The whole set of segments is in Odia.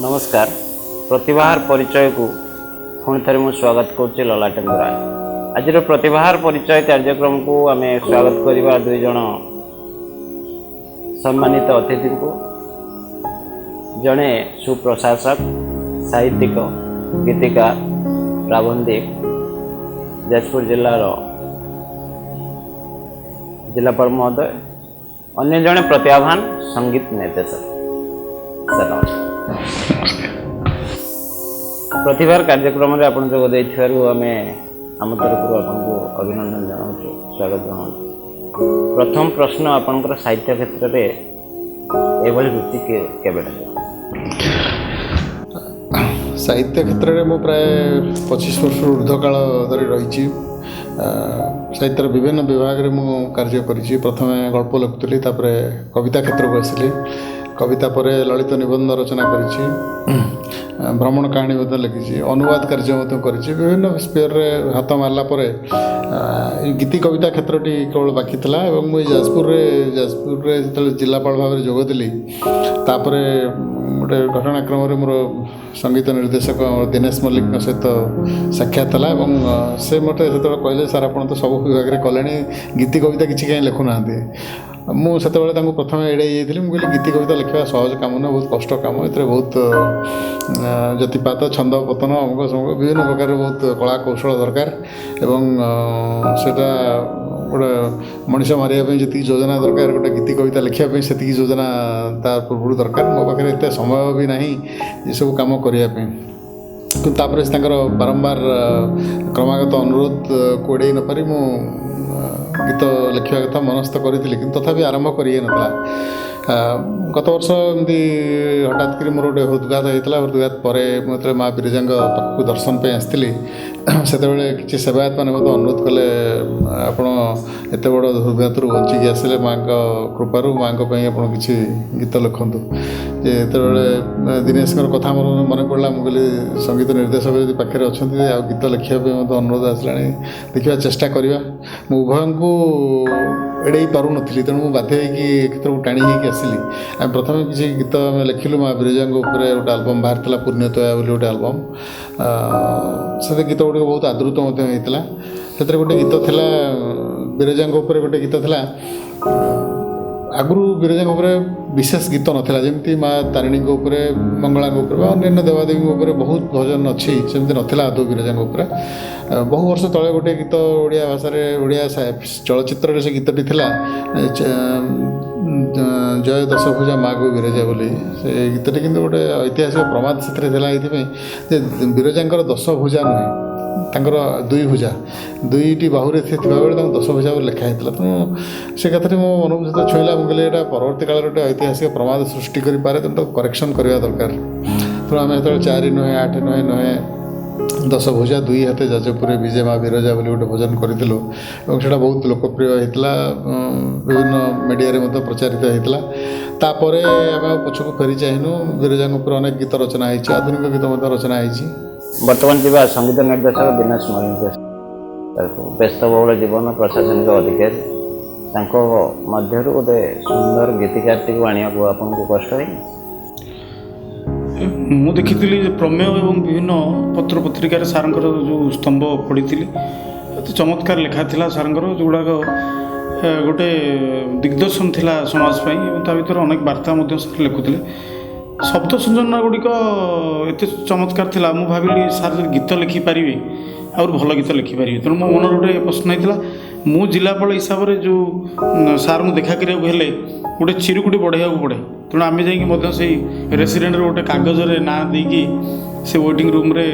ନମସ୍କାର। ପ୍ରତିଭାର ପରିଚୟକୁ ପୁଣି ଥରେ ମୁଁ ସ୍ୱାଗତ କରୁଛି, ଲଲାଟେନ୍ଦୁ ରାୟ। ଆଜିର ପ୍ରତିଭାର ପରିଚୟ କାର୍ଯ୍ୟକ୍ରମକୁ ଆମେ ସ୍ୱାଗତ କରିବା ଦୁଇ ଜଣ ସମ୍ମାନିତ ଅତିଥିଙ୍କୁ। ଜଣେ ସୁପ୍ରଶାସକ, ସାହିତ୍ୟିକ, ଗୀତିକାର, ପ୍ରାବନ୍ଧିକ, ଯାଜପୁର ଜିଲ୍ଲାର ଜିଲ୍ଲାପାଳ ମହୋଦୟ, ଅନ୍ୟ ଜଣେ ପ୍ରତିଭାବାନ ସଙ୍ଗୀତ ନିର୍ଦ୍ଦେଶକ। ସାର୍, ନମସ୍କାର। ପ୍ରତିଭାର କାର୍ଯ୍ୟକ୍ରମରେ ଆପଣ ଯୋଗ ଦେଇଥିବାରୁ ଆମେ ଆମ ତରଫରୁ ଆପଣଙ୍କୁ ଅଭିନନ୍ଦନ ଜଣାଉଛୁ, ସ୍ୱାଗତ ଜଣାଉଛୁ। ପ୍ରଥମ ପ୍ରଶ୍ନ, ଆପଣଙ୍କର ସାହିତ୍ୟ କ୍ଷେତ୍ରରେ ଏଭଳି ରୁଚି କେବେଠାରୁ? ସାହିତ୍ୟ କ୍ଷେତ୍ରରେ ମୁଁ ପ୍ରାୟ 25 ବର୍ଷରୁ ଉର୍ଦ୍ଧ୍ୱ କାଳ ଧରି ରହିଛି। ସାହିତ୍ୟର ବିଭିନ୍ନ ବିଭାଗରେ ମୁଁ କାର୍ଯ୍ୟ କରିଛି। ପ୍ରଥମେ ଗଳ୍ପ ଲେଖୁଥିଲି, ତାପରେ କବିତା କ୍ଷେତ୍ରକୁ ଆସିଲି। କବିତା ପରେ ଲଳିତ ନିବନ୍ଧ ରଚନା କରିଛି, ଭ୍ରମଣ କାହାଣୀ ମଧ୍ୟ ଲେଖିଛି, ଅନୁବାଦ କାର୍ଯ୍ୟ ମଧ୍ୟ କରିଛି। ବିଭିନ୍ନ ସ୍ପିୟରରେ ହାତ ମାରିଲା ପରେ ଏଇ ଗୀତି କବିତା କ୍ଷେତ୍ରଟି କେବଳ ବାକି ଥିଲା ଏବଂ ମୁଁ ଏଇ ଯାଜପୁରରେ ଯେତେବେଳେ ଜିଲ୍ଲାପାଳ ଭାବରେ ଯୋଗ ଦେଲି, ତାପରେ ଗୋଟେ ଘଟଣାକ୍ରମରେ ମୋର ସଙ୍ଗୀତ ନିର୍ଦ୍ଦେଶକ ଦିନେଶ ମଲ୍ଲିକଙ୍କ ସହିତ ସାକ୍ଷାତ ହେଲା ଏବଂ ସେ ମୋତେ ସେତେବେଳେ କହିଲେ, "ସାର୍, ଆପଣ ତ ସବୁ ବିଭାଗରେ କଲେଣି, ଗୀତି କବିତା କିଛି କାହିଁ ଲେଖୁନାହାନ୍ତି?" ମୁଁ ସେତେବେଳେ ତାଙ୍କୁ ପ୍ରଥମେ ଏଡ଼େଇ ଯାଇଥିଲି। ମୁଁ କହିଲି, ଗୀତି କବିତା ଲେଖିବା ସହଜ କାମ ନୁହେଁ, ବହୁତ କଷ୍ଟ କାମ। ଏଥିରେ ବହୁତ ଯତିପାତ, ଛନ୍ଦ ପତନ, ଅମୁକ ସମୁକ, ବିଭିନ୍ନ ପ୍ରକାରର ବହୁତ କଳା କୌଶଳ ଦରକାର ଏବଂ ସେଇଟା ଗୋଟେ ମଣିଷ ମାରିବା ପାଇଁ ଯେତିକି ଯୋଜନା ଦରକାର, ଗୋଟେ ଗୀତି କବିତା ଲେଖିବା ପାଇଁ ସେତିକି ଯୋଜନା ତା ପୂର୍ବରୁ ଦରକାର। ମୋ ପାଖରେ ଏତେ ସମୟ ବି ନାହିଁ ଏସବୁ କାମ କରିବା ପାଇଁ। କିନ୍ତୁ ତାପରେ ସେ ତାଙ୍କର ବାରମ୍ବାର କ୍ରମାଗତ ଅନୁରୋଧକୁ ଏଡ଼େଇ ନପାରି ମୁଁ ଗୀତ ଲେଖିବା କଥା ମନସ୍ଥ କରିଥିଲି, କିନ୍ତୁ ତଥାପି ଆରମ୍ଭ କରି ହେଇନଥିଲା। ଗତ ବର୍ଷ ଏମିତି ହଠାତ୍ କରି ମୋର ଗୋଟେ ହୃଦଘାତ ହେଇଥିଲା। ହୃଦଘାତ ପରେ ମୁଁ ଯେତେବେଳେ ମା ବିରଜାଙ୍କ ପାଖକୁ ଦର୍ଶନ ପାଇଁ ଆସିଥିଲି, ସେତେବେଳେ କିଛି ସେବାୟତ ମାନେ ମୋତେ ଅନୁରୋଧ କଲେ, ଆପଣ ଏତେ ବଡ଼ ହୃଦଘାତରୁ ବଞ୍ଚିକି ଆସିଲେ ମାଆଙ୍କ କୃପାରୁ, ମାଆଙ୍କ ପାଇଁ ଆପଣ କିଛି ଗୀତ ଲେଖନ୍ତୁ। ଯେ ଯେତେବେଳେ ଦିନେଶଙ୍କର କଥା ମୋର ମନେ ପଡ଼ିଲା, ମୁଁ କହିଲି, ସଙ୍ଗୀତ ନିର୍ଦ୍ଦେଶକ ଯଦି ପାଖରେ ଅଛନ୍ତି ଆଉ ଗୀତ ଲେଖିବା ପାଇଁ ମୋତେ ଅନୁରୋଧ ଆସିଲାଣି, ଦେଖିବା, ଚେଷ୍ଟା କରିବା। ମୁଁ ଉଭୟଙ୍କୁ ଏଡ଼େଇ ପାରୁନଥିଲି, ତେଣୁ ମୁଁ ବାଧ୍ୟ ହେଇକି ଏ କ୍ଷେତ୍ରକୁ ଟାଣି ହେଇକି ଆସିଲି। ଆମେ ପ୍ରଥମେ କିଛି ଗୀତ ଆମେ ଲେଖିଲୁ ମା ବିରଜାଙ୍କ ଉପରେ। ଗୋଟେ ଆଲବମ୍ ବାହାରିଥିଲା, ପୁଣ୍ୟତୟା ବୋଲି ଗୋଟେ ଆଲବମ୍। ସେ ଗୀତ ଗୁଡ଼ିକ ବହୁତ ଆଦୃତ ମଧ୍ୟ ହେଇଥିଲା। ସେଥିରେ ଗୋଟେ ଗୀତ ଥିଲା, ବିରଜାଙ୍କ ଉପରେ ଗୋଟେ ଗୀତ ଥିଲା। ଆଗରୁ ବିରଜାଙ୍କ ଉପରେ ବିଶେଷ ଗୀତ ନଥିଲା। ଯେମିତି ମା ତାରିଣୀଙ୍କ ଉପରେ, ମଙ୍ଗଳାଙ୍କ ଉପରେ ବା ଅନ୍ୟାନ୍ୟ ଦେବାଦେବୀଙ୍କ ଉପରେ ବହୁତ ଭଜନ ଅଛି, ସେମିତି ନଥିଲା ଆଦୌ ବିରଜାଙ୍କ ଉପରେ। ବହୁ ବର୍ଷ ତଳେ ଗୋଟେ ଗୀତ ଓଡ଼ିଆ ଭାଷାରେ, ଓଡ଼ିଆ ଚଳଚ୍ଚିତ୍ରରେ ସେ ଗୀତଟି ଥିଲା, ଜୟ ଦଶଭୁଜା ମାଗୋ ବିରଜା ବୋଲି ସେ ଗୀତଟି। କିନ୍ତୁ ଗୋଟେ ଐତିହାସିକ ପ୍ରମାଦ ସେଥିରେ ଥିଲା ଏଇଥିପାଇଁ ଯେ ବିରଜାଙ୍କର ଦଶ ଭୁଜା ନୁହେଁ, ତାଙ୍କର ଦୁଇ ଭୁଜା। ଦୁଇଟି ବାହୁରେ ସେ ଥିବାବେଳେ ତାଙ୍କୁ ଦଶ ଭୁଜା ବୋଲି ଲେଖା ହେଇଥିଲା। ତେଣୁ ସେ କଥାଟି ମୋ ମନକୁ ଯେତେବେଳେ ଛୁଇଁଲା, ମୁଁ କହିଲି, ଏଇଟା ପରବର୍ତ୍ତୀ କାଳରେ ଗୋଟେ ଐତିହାସିକ ପ୍ରମାଦ ସୃଷ୍ଟି କରିପାରେ, ତେଣୁ ତାକୁ କରେକ୍ସନ୍ କରିବା ଦରକାର। ତେଣୁ ଆମେ ସେତେବେଳେ ଚାରି ନୁହେଁ, ଆଠ ନୁହେଁ, ନୁହେଁ ଦଶ ଭୁଜା, ଦୁଇ ହାତେ ଯାଜପୁରେ ବିଜେ ମା ବିରଜା ବୋଲି ଗୋଟେ ଭଜନ କରିଥିଲୁ ଏବଂ ସେଇଟା ବହୁତ ଲୋକପ୍ରିୟ ହେଇଥିଲା, ବିଭିନ୍ନ ମିଡ଼ିଆରେ ମଧ୍ୟ ପ୍ରଚାରିତ ହେଇଥିଲା। ତାପରେ ଆମେ ଆଉ ପଛକୁ ଫେରି ଚାହିଁନୁ। ବିରଜାଙ୍କ ଉପରେ ଅନେକ ଗୀତ ରଚନା ହେଇଛି, ଆଧୁନିକ ଗୀତ ମଧ୍ୟ ରଚନା ହେଇଛି। ବର୍ତ୍ତମାନ ଯିବା ସଙ୍ଗୀତ ନିର୍ଦ୍ଦେଶକ ଦିନେଶ ମଲ୍ଲିକ। ବ୍ୟସ୍ତବହୁଳ ଜୀବନ, ପ୍ରଶାସନିକ ଅଧିକାରୀ, ତାଙ୍କ ମଧ୍ୟରୁ ଗୋଟେ ସୁନ୍ଦର ଗୀତିକାରଟିକୁ ଆଣିବାକୁ ଆପଣଙ୍କୁ କଷ୍ଟ ହେଇନି? ମୁଁ ଦେଖିଥିଲି ଯେ ପ୍ରମେୟ ଏବଂ ବିଭିନ୍ନ ପତ୍ର ପତ୍ରିକାରେ ସାର୍ଙ୍କର ଯେଉଁ ସ୍ତମ୍ଭ ପଢ଼ିଥିଲି, ଏତେ ଚମତ୍କାର ଲେଖା ଥିଲା ସାର୍ଙ୍କର, ଯେଉଁଗୁଡ଼ାକ ଗୋଟେ ଦିଗ୍ଦର୍ଶନ ଥିଲା ସମାଜ ପାଇଁ ଏବଂ ତା ଭିତରେ ଅନେକ ବାର୍ତ୍ତା ମଧ୍ୟ ସାର୍ ଲେଖୁଥିଲେ। ଶବ୍ଦ ସଂଯୋଜନା ଗୁଡ଼ିକ ଏତେ ଚମତ୍କାର ଥିଲା, ମୁଁ ଭାବିଲି ସାର୍ ଯଦି ଗୀତ ଲେଖିପାରିବେ, ଆହୁରି ଭଲ ଗୀତ ଲେଖିପାରିବେ। ତେଣୁ ମୋ ମନରେ ଗୋଟେ ପ୍ରଶ୍ନ ହେଇଥିଲା। ମୁଁ ଜିଲ୍ଲାପାଳ ହିସାବରେ ଯେଉଁ ସାର୍ଙ୍କୁ ଦେଖା କରିବାକୁ ହେଲେ ଗୋଟେ ଚିରୁକୁଟି ବଢ଼େଇବାକୁ ପଡ଼େ। ତେଣୁ ଆମେ ଯାଇକି ମଧ୍ୟ ସେଇ ରେସିଡେଣ୍ଟର ଗୋଟେ କାଗଜରେ ନାଁ ଦେଇକି ସେ ୱେଟିଂ ରୁମ୍ରେ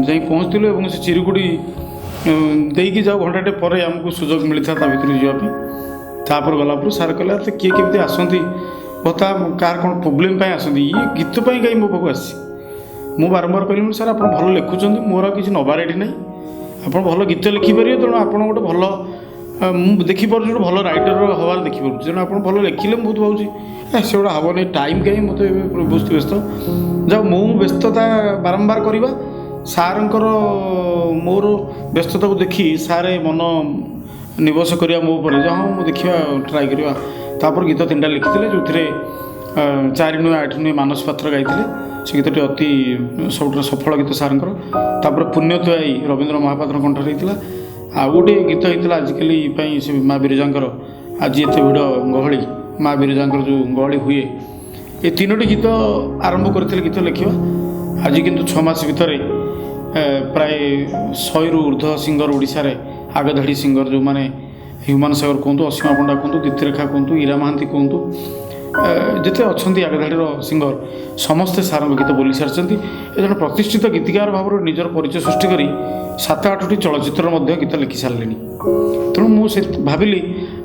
ଯାଇ ପହଞ୍ଚିଥିଲୁ ଏବଂ ସେ ଚିରୁକୁଟି ଦେଇକି ଯାଉ ଘଣ୍ଟାଟେ ପରେ ଆମକୁ ସୁଯୋଗ ମିଳିଥିଲା ତା ଭିତରକୁ ଯିବା ପାଇଁ। ତାପରେ ଗଲା ପରେ ସାର୍ କହିଲେ, ତ କିଏ କେମିତି ଆସନ୍ତି, ଭତ୍ତା, କାହାର କ'ଣ ପ୍ରୋବ୍ଲେମ୍ ପାଇଁ ଆସନ୍ତି, ଇଏ ଗୀତ ପାଇଁ କାହିଁ ମୋ ପାଖକୁ ଆସିଛି? ମୁଁ ବାରମ୍ବାର କହିଲି, ମୁଁ ସାର୍, ଆପଣ ଭଲ ଲେଖୁଛନ୍ତି, ମୋର ଆଉ କିଛି ନେବାର ଏଠି ନାହିଁ। ଆପଣ ଭଲ ଗୀତ ଲେଖିପାରିବେ, ତେଣୁ ଆପଣ ଗୋଟେ ଭଲ ମୁଁ ଦେଖିପାରୁଛି, ଗୋଟେ ଭଲ ରାଇଟର ହେବାର ଦେଖିପାରୁଛି। ତେଣୁ ଆପଣ ଭଲ ଲେଖିଲେ ମୁଁ ବହୁତ ଭାବୁଛି ଏ ସେଗୁଡ଼ା ହେବନି, ଟାଇମ୍ କାହିଁ, ମୋତେ ଏବେ ବହୁତ ବ୍ୟସ୍ତ। ଯାଉ ମୁଁ ବ୍ୟସ୍ତତା ବାରମ୍ବାର କରିବା, ସାର୍ଙ୍କର ମୋର ବ୍ୟସ୍ତତାକୁ ଦେଖି ସାର୍ ମନ ନିବଶ କରିବା ମୋ ଉପରେ ଯେ ହଁ, ମୁଁ ଦେଖିବା, ଟ୍ରାଏ କରିବା। ତାପରେ ଗୀତ ତିନିଟା ଲେଖିଥିଲେ, ଯେଉଁଥିରେ 4 ନୁହେଁ 8 ନୁହେଁ ମାନସ ପାତ୍ର ଗାଇଥିଲେ। ସେ ଗୀତଟି ଅତି ସବୁଠାରୁ ସଫଳ ଗୀତ ସାର୍ଙ୍କର। ତାପରେ ପୁଣ୍ୟତୋୟାଇ ରବୀନ୍ଦ୍ର ମହାପାତ୍ର କଣ୍ଠରେ ହେଇଥିଲା। ଆଉ ଗୋଟେ ଗୀତ ହେଇଥିଲା ଆଜିକାଲି ପାଇଁ, ସେ ମା ବିରଜାଙ୍କର ଆଜି ଏତେ ଭିଡ଼ ଗହଳି, ମା ବିରଜାଙ୍କର ଯେଉଁ ଗହଳି ହୁଏ। ଏ 3ଟି ଗୀତ ଆରମ୍ଭ କରିଥିଲେ ଗୀତ ଲେଖିବା। ଆଜି କିନ୍ତୁ 6 ମାସ ଭିତରେ ପ୍ରାୟ 100ରୁ ଉର୍ଦ୍ଧ୍ୱ ସିଙ୍ଗର ଓଡ଼ିଶାରେ, ଆଗଧାଡ଼ି ସିଙ୍ଗର ଯେଉଁମାନେ ହ୍ୟୁମାନ ସାଗର କୁହନ୍ତୁ, ଅସୀମା ପଣ୍ଡା କୁହନ୍ତୁ, ଦୀପ୍ତିରେଖା କୁହନ୍ତୁ, ଇରା ମହାନ୍ତି କୁହନ୍ତୁ, ଯେତେ ଅଛନ୍ତି ଆଗଧାଡ଼ିର ସିଙ୍ଗର, ସମସ୍ତେ ସାର୍ଙ୍କ ଗୀତ ବୋଲି ସାରିଛନ୍ତି। ଏ ଜଣେ ପ୍ରତିଷ୍ଠିତ ଗୀତିକାର ଭାବରେ ନିଜର ପରିଚୟ ସୃଷ୍ଟି କରି 7-8ଟି ଚଳଚ୍ଚିତ୍ରରେ ମଧ୍ୟ ଗୀତ ଲେଖି ସାରିଲେଣି। ତେଣୁ ମୁଁ ସେ ଭାବିଲି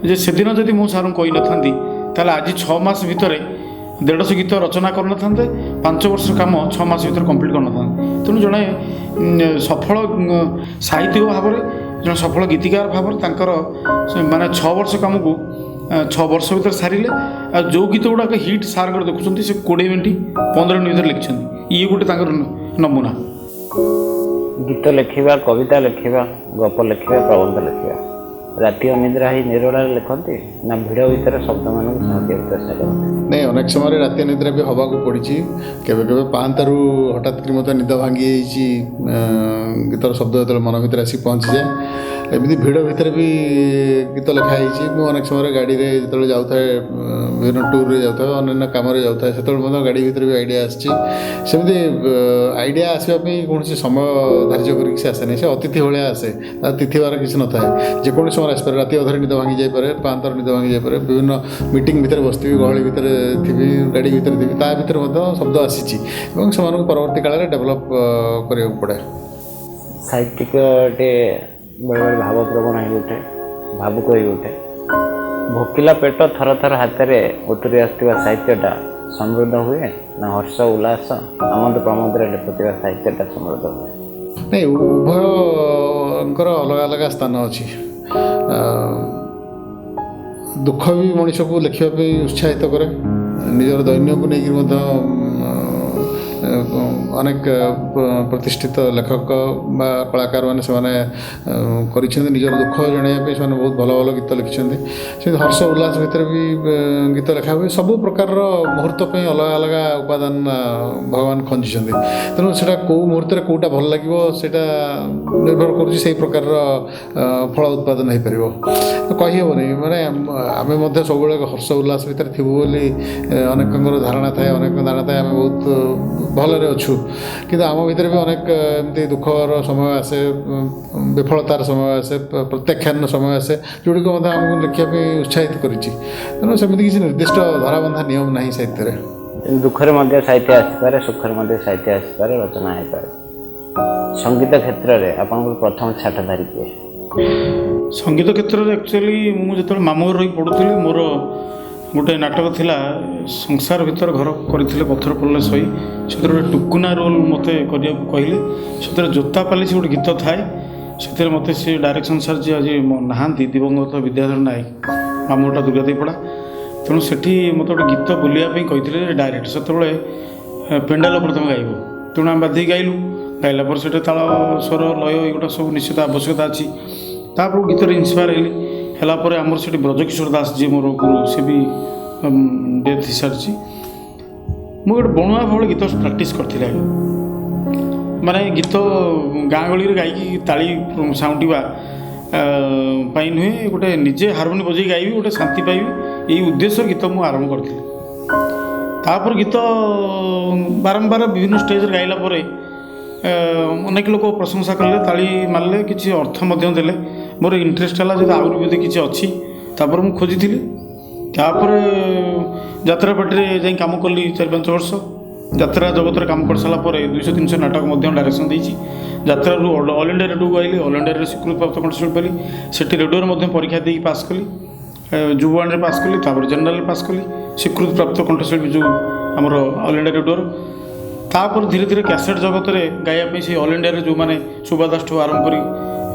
ଯେ ସେଦିନ ଯଦି ମୁଁ ସାର୍ଙ୍କୁ କହିନଥାନ୍ତି, ତାହେଲେ ଆଜି 6 ମାସ ଭିତରେ 150 ଗୀତ ରଚନା କରିନଥାନ୍ତେ, 5 ବର୍ଷ କାମ 6 ମାସ ଭିତରେ କମ୍ପ୍ଲିଟ୍ କରିନଥାନ୍ତେ। ତେଣୁ ଜଣେ ସଫଳ ସାହିତ୍ୟିକ ଭାବରେ, ଜଣେ ସଫଳ ଗୀତିକାର ଭାବରେ ତାଙ୍କର ମାନେ 6 ବର୍ଷ କାମକୁ 6 ବର୍ଷ ଭିତରେ ସାରିଲେ। ଆଉ ଯେଉଁ ଗୀତ ଗୁଡ଼ାକ ହିଟ୍ ସାର୍ଙ୍କର ଦେଖୁଛନ୍ତି, ସେ 20 ମିନିଟ୍ 15 ମିନିଟ୍ ଭିତରେ ଲେଖିଛନ୍ତି। ଇଏ ଗୋଟେ ତାଙ୍କର ନମୁନା। ଗୀତ ଲେଖିବା, କବିତା ଲେଖିବା, ଗପ ଲେଖିବା, ପ୍ରବନ୍ଧ ଲେଖିବା, ରାତି ଅନିଦ୍ରା ହେଇ ନିରୋଳାରେ ଲେଖନ୍ତି ନା ଭିଡ଼ ଭିତରେ ଶବ୍ଦମାନଙ୍କୁ ସାଉଁଟିବାକୁ ଚେଷ୍ଟା କରନ୍ତି? ନାଇଁ, ଅନେକ ସମୟରେ ରାତି ଅନିଦ୍ରା ବି ହେବାକୁ ପଡ଼ିଛି। କେବେ କେବେ ପାହାନ୍ତାରୁ ହଠାତ୍ କରି ମୋତେ ନିଦ ଭାଙ୍ଗି ଯାଇଛି, ଗୀତର ଶବ୍ଦ ଯେତେବେଳେ ମନ ଭିତରେ ଆସିକି ପହଞ୍ଚିଯାଏ। ଏମିତି ଭିଡ଼ ଭିତରେ ବି ଗୀତ ଲେଖା ହେଇଛି। ମୁଁ ଅନେକ ସମୟରେ ଗାଡ଼ିରେ ଯେତେବେଳେ ଯାଉଥାଏ, ବିଭିନ୍ନ ଟୁର୍ରେ ଯାଉଥାଏ, ଅନ୍ୟାନ୍ୟ କାମରେ ଯାଉଥାଏ, ସେତେବେଳେ ମଧ୍ୟ ଗାଡ଼ି ଭିତରେ ବି ଆଇଡ଼ିଆ ଆସିଛି। ସେମିତି ଆଇଡ଼ିଆ ଆସିବା ପାଇଁ କୌଣସି ସମୟ ଧାର୍ଯ୍ୟ କରିକି ସେ ଆସେନି, ସେ ଅତିଥି ଭଳିଆ ଆସେ, ତା ତିଥିବାର କିଛି ନଥାଏ। ଯେକୌଣସି ସମୟରେ ଆସିପାରେ, ରାତି ଅଧରେ ନିଦ ଭାଙ୍ଗି ଯାଇପାରେ, ପାହାନ୍ତାରୁ ନିଦ ଭାଙ୍ଗି ଯାଇପାରେ, ବିଭିନ୍ନ ମିଟିଂ ଭିତରେ ବସିଥିବି, ଗହଳି ଭିତରେ ଥିବି, ଗାଡ଼ି ଭିତରେ ଥିବି, ତା ଭିତରେ ମଧ୍ୟ ଶବ୍ଦ ଆସିଛି ଏବଂ ସେମାନଙ୍କୁ ପରବର୍ତ୍ତୀ କାଳରେ ଡେଭଲପ୍ କରିବାକୁ ପଡ଼େ। ସାହିତ୍ୟିକଟେ ବେଳେବେଳେ ଭାବପ୍ରବଣ ହେଇଉଠେ, ଭାବୁକ ହେଇଉଠେ। ଭୋକିଲା ପେଟ ଥର ଥର ହାତରେ ଉତୁରି ଆସୁଥିବା ସାହିତ୍ୟଟା ସମୃଦ୍ଧ ହୁଏ ନା ହର୍ଷ ଉଲ୍ଲାସ ଆମୋଦ ପ୍ରମୋଦରେ ଲେଖୁଥିବା ସାହିତ୍ୟଟା ସମୃଦ୍ଧ ହୁଏ? ନାଇଁ, ଉଭୟଙ୍କର ଅଲଗା ଅଲଗା ସ୍ଥାନ ଅଛି। ଦୁଃଖ ବି ମଣିଷକୁ ଲେଖିବା ପାଇଁ ଉତ୍ସାହିତ କରେ, ନିଜର ଦୈନ୍ୟକୁ ନେଇକରି ମଧ୍ୟ ଅନେକ ପ୍ରତିଷ୍ଠିତ ଲେଖକ ବା କଳାକାରମାନେ ସେମାନେ କରିଛନ୍ତି। ନିଜର ଦୁଃଖ ଜଣାଇବା ପାଇଁ ସେମାନେ ବହୁତ ଭଲ ଭଲ ଗୀତ ଲେଖିଛନ୍ତି। ସେମିତି ହର୍ଷ ଉଲ୍ଲାସ ଭିତରେ ବି ଗୀତ ଲେଖା ହୁଏ। ସବୁ ପ୍ରକାରର ମୁହୂର୍ତ୍ତ ପାଇଁ ଅଲଗା ଅଲଗା ଉପାଦାନ ଭଗବାନ ଖଞ୍ଜିଛନ୍ତି। ତେଣୁ ସେଇଟା କେଉଁ ମୁହୂର୍ତ୍ତରେ କେଉଁଟା ଭଲ ଲାଗିବ ସେଇଟା ନିର୍ଭର କରୁଛି, ସେଇ ପ୍ରକାରର ଫଳ ଉତ୍ପାଦନ ହେଇପାରିବ। ତ କହିହେବନି, ମାନେ ଆମେ ମଧ୍ୟ ସବୁବେଳେ ହର୍ଷ ଉଲ୍ଲାସ ଭିତରେ ଥିବୁ ବୋଲି ଅନେକଙ୍କର ଧାରଣା ଥାଏ, ଅନେକଙ୍କ ଧାରଣା ଥାଏ ଆମେ ବହୁତ ଭଲରେ ଅଛୁ, କିନ୍ତୁ ଆମ ଭିତରେ ବି ଅନେକ ଏମିତି ଦୁଃଖର ସମୟ ଆସେ, ବିଫଳତାର ସମୟ ଆସେ, ପ୍ରତ୍ୟାଖ୍ୟାନର ସମୟ ଆସେ, ଯେଉଁଗୁଡ଼ିକ ମଧ୍ୟ ଆମକୁ ଲେଖିବା ପାଇଁ ଉତ୍ସାହିତ କରିଛି। ତେଣୁ ସେମିତି କିଛି ନିର୍ଦ୍ଦିଷ୍ଟ ଧରାବନ୍ଧା ନିୟମ ନାହିଁ ସାହିତ୍ୟରେ। ଦୁଃଖରେ ମଧ୍ୟ ସାହିତ୍ୟ ଆସିପାରେ, ସୁଖରେ ମଧ୍ୟ ସାହିତ୍ୟ ଆସିପାରେ, ରଚନା ହେଇପାରେ। ସଙ୍ଗୀତ କ୍ଷେତ୍ରରେ ଆପଣଙ୍କର ପ୍ରଥମ ଛାଟଧାରୀ କିଏ? ସଙ୍ଗୀତ କ୍ଷେତ୍ରରେ ଆକ୍ଚୁଆଲି ମୁଁ ଯେତେବେଳେ ମାମୁଁ ଘରେ ରହି ପଢ଼ୁଥିଲି, ମୋର ଗୋଟେ ନାଟକ ଥିଲା ସଂସାର ଭିତରେ ଘର କରିଥିଲେ ପଥର ପଡ଼ିଲେ ସହି, ସେଥିରେ ଗୋଟେ ଟୁକୁନା ରୋଲ୍ ମୋତେ କରିବାକୁ କହିଲେ। ସେଥିରେ ଜୋତା ପାଲିସି ଗୋଟେ ଗୀତ ଥାଏ, ସେଥିରେ ମୋତେ ସେ ଡାଇରେକ୍ସନ୍ ସାର୍ ଯିଏ ଆଜି ନାହାନ୍ତି, ଦିବଙ୍ଗତ ବିଦ୍ୟାଧର ନାୟକ, ମାମୁଁ ଘରଟା ଦୁର୍ଗାଦେଇପଡ଼ା, ତେଣୁ ସେଠି ମୋତେ ଗୋଟେ ଗୀତ ବୋଲିବା ପାଇଁ କହିଥିଲେ ଡାଇରେକ୍ଟ। ସେତେବେଳେ ପେଣ୍ଡାଲ ଉପରେ ତୁମେ ଗାଇବ, ତେଣୁ ଆମେ ବାଧ୍ୟ ଗାଇଲୁ। ଗାଇଲା ପରେ ସେଠି ତାଳ, ସ୍ୱର, ଲୟ ଏଗୁଡ଼ା ସବୁ ନିଶ୍ଚିତ ଆବଶ୍ୟକତା ଅଛି। ତାପରେ ଗୀତରେ ଇନ୍ସପାୟାର ହେଲି। ହେଲା ପରେ ଆମର ସେଠି ବ୍ରଜକିଶୋର ଦାସ ଯିଏ ମୋର ଗୁରୁ, ସେ ବି ଡେଥ୍ ହେଇସାରିଛି। ମୁଁ ଗୋଟେ ବଣୁଆ ଭଳି ଗୀତ ପ୍ରାକ୍ଟିସ୍ କରିଥିଲି ଆଗେ, ମାନେ ଗୀତ ଗାଁ ଗହଳିରେ ଗାଇକି ତାଳି ସାଉଁଟିବା ପାଇଁ ନୁହେଁ, ଗୋଟେ ନିଜେ ହାରମୋନି ବଜେଇ ଗାଇବି, ଗୋଟେ ଶାନ୍ତି ପାଇବି, ଏଇ ଉଦ୍ଦେଶ୍ୟରେ ଗୀତ ମୁଁ ଆରମ୍ଭ କରିଥିଲି। ତାପରେ ଗୀତ ବାରମ୍ବାର ବିଭିନ୍ନ ଷ୍ଟେଜ୍ରେ ଗାଇଲା ପରେ ଅନେକ ଲୋକ ପ୍ରଶଂସା କଲେ, ତାଳି ମାରିଲେ, କିଛି ଅର୍ଥ ମଧ୍ୟ ଦେଲେ। ମୋର ଇଣ୍ଟରେଷ୍ଟ ହେଲା ଯଦି ଆହୁରି ବୋଧେ କିଛି ଅଛି, ତାପରେ ମୁଁ ଖୋଜିଥିଲି। ତାପରେ ଯାତ୍ରା ପାର୍ଟିରେ ଯାଇ କାମ କଲି 4-5 ବର୍ଷ। ଯାତ୍ରା ଜଗତରେ କାମ କରିସାରିଲା ପରେ 200-300 ନାଟକ ମଧ୍ୟ ଡାଇରେକ୍ସନ୍ ଦେଇଛି। ଯାତ୍ରାରୁ ଅଲ୍ ଇଣ୍ଡିଆ ରେଡ଼ିଓକୁ ଆଇଲି, ଅଲ୍ ଇଣ୍ଡିଆ ରେଡ଼ିଓ ସ୍ୱୀକୃତିପ୍ରାପ୍ତ କଣ୍ଠଶିଳ୍ପୀ ପାଇଲି। ସେଠି ରେଡ଼ିଓରେ ମଧ୍ୟ ପରୀକ୍ଷା ଦେଇକି ପାସ୍ କଲି, ଯୁବବାଣୀରେ ପାସ୍ କଲି, ତାପରେ ଜେନେରାଲରେ ପାସ୍ କଲି, ସ୍ୱୀକୃତିପ୍ରାପ୍ତ କଣ୍ଠଶିଳ୍ପୀ ଯେଉଁ ଆମର ଅଲ୍ ଇଣ୍ଡିଆ ରେଡ଼ିଓର। ତାପରେ ଧୀରେ ଧୀରେ କ୍ୟାସେଟ୍ ଜଗତରେ ଗାଇବା ପାଇଁ ସେ ଅଲ୍ ଇଣ୍ଡିଆରେ ଯେଉଁମାନେ ସୁବା ଦାସଠୁ ଆରମ୍ଭ କରି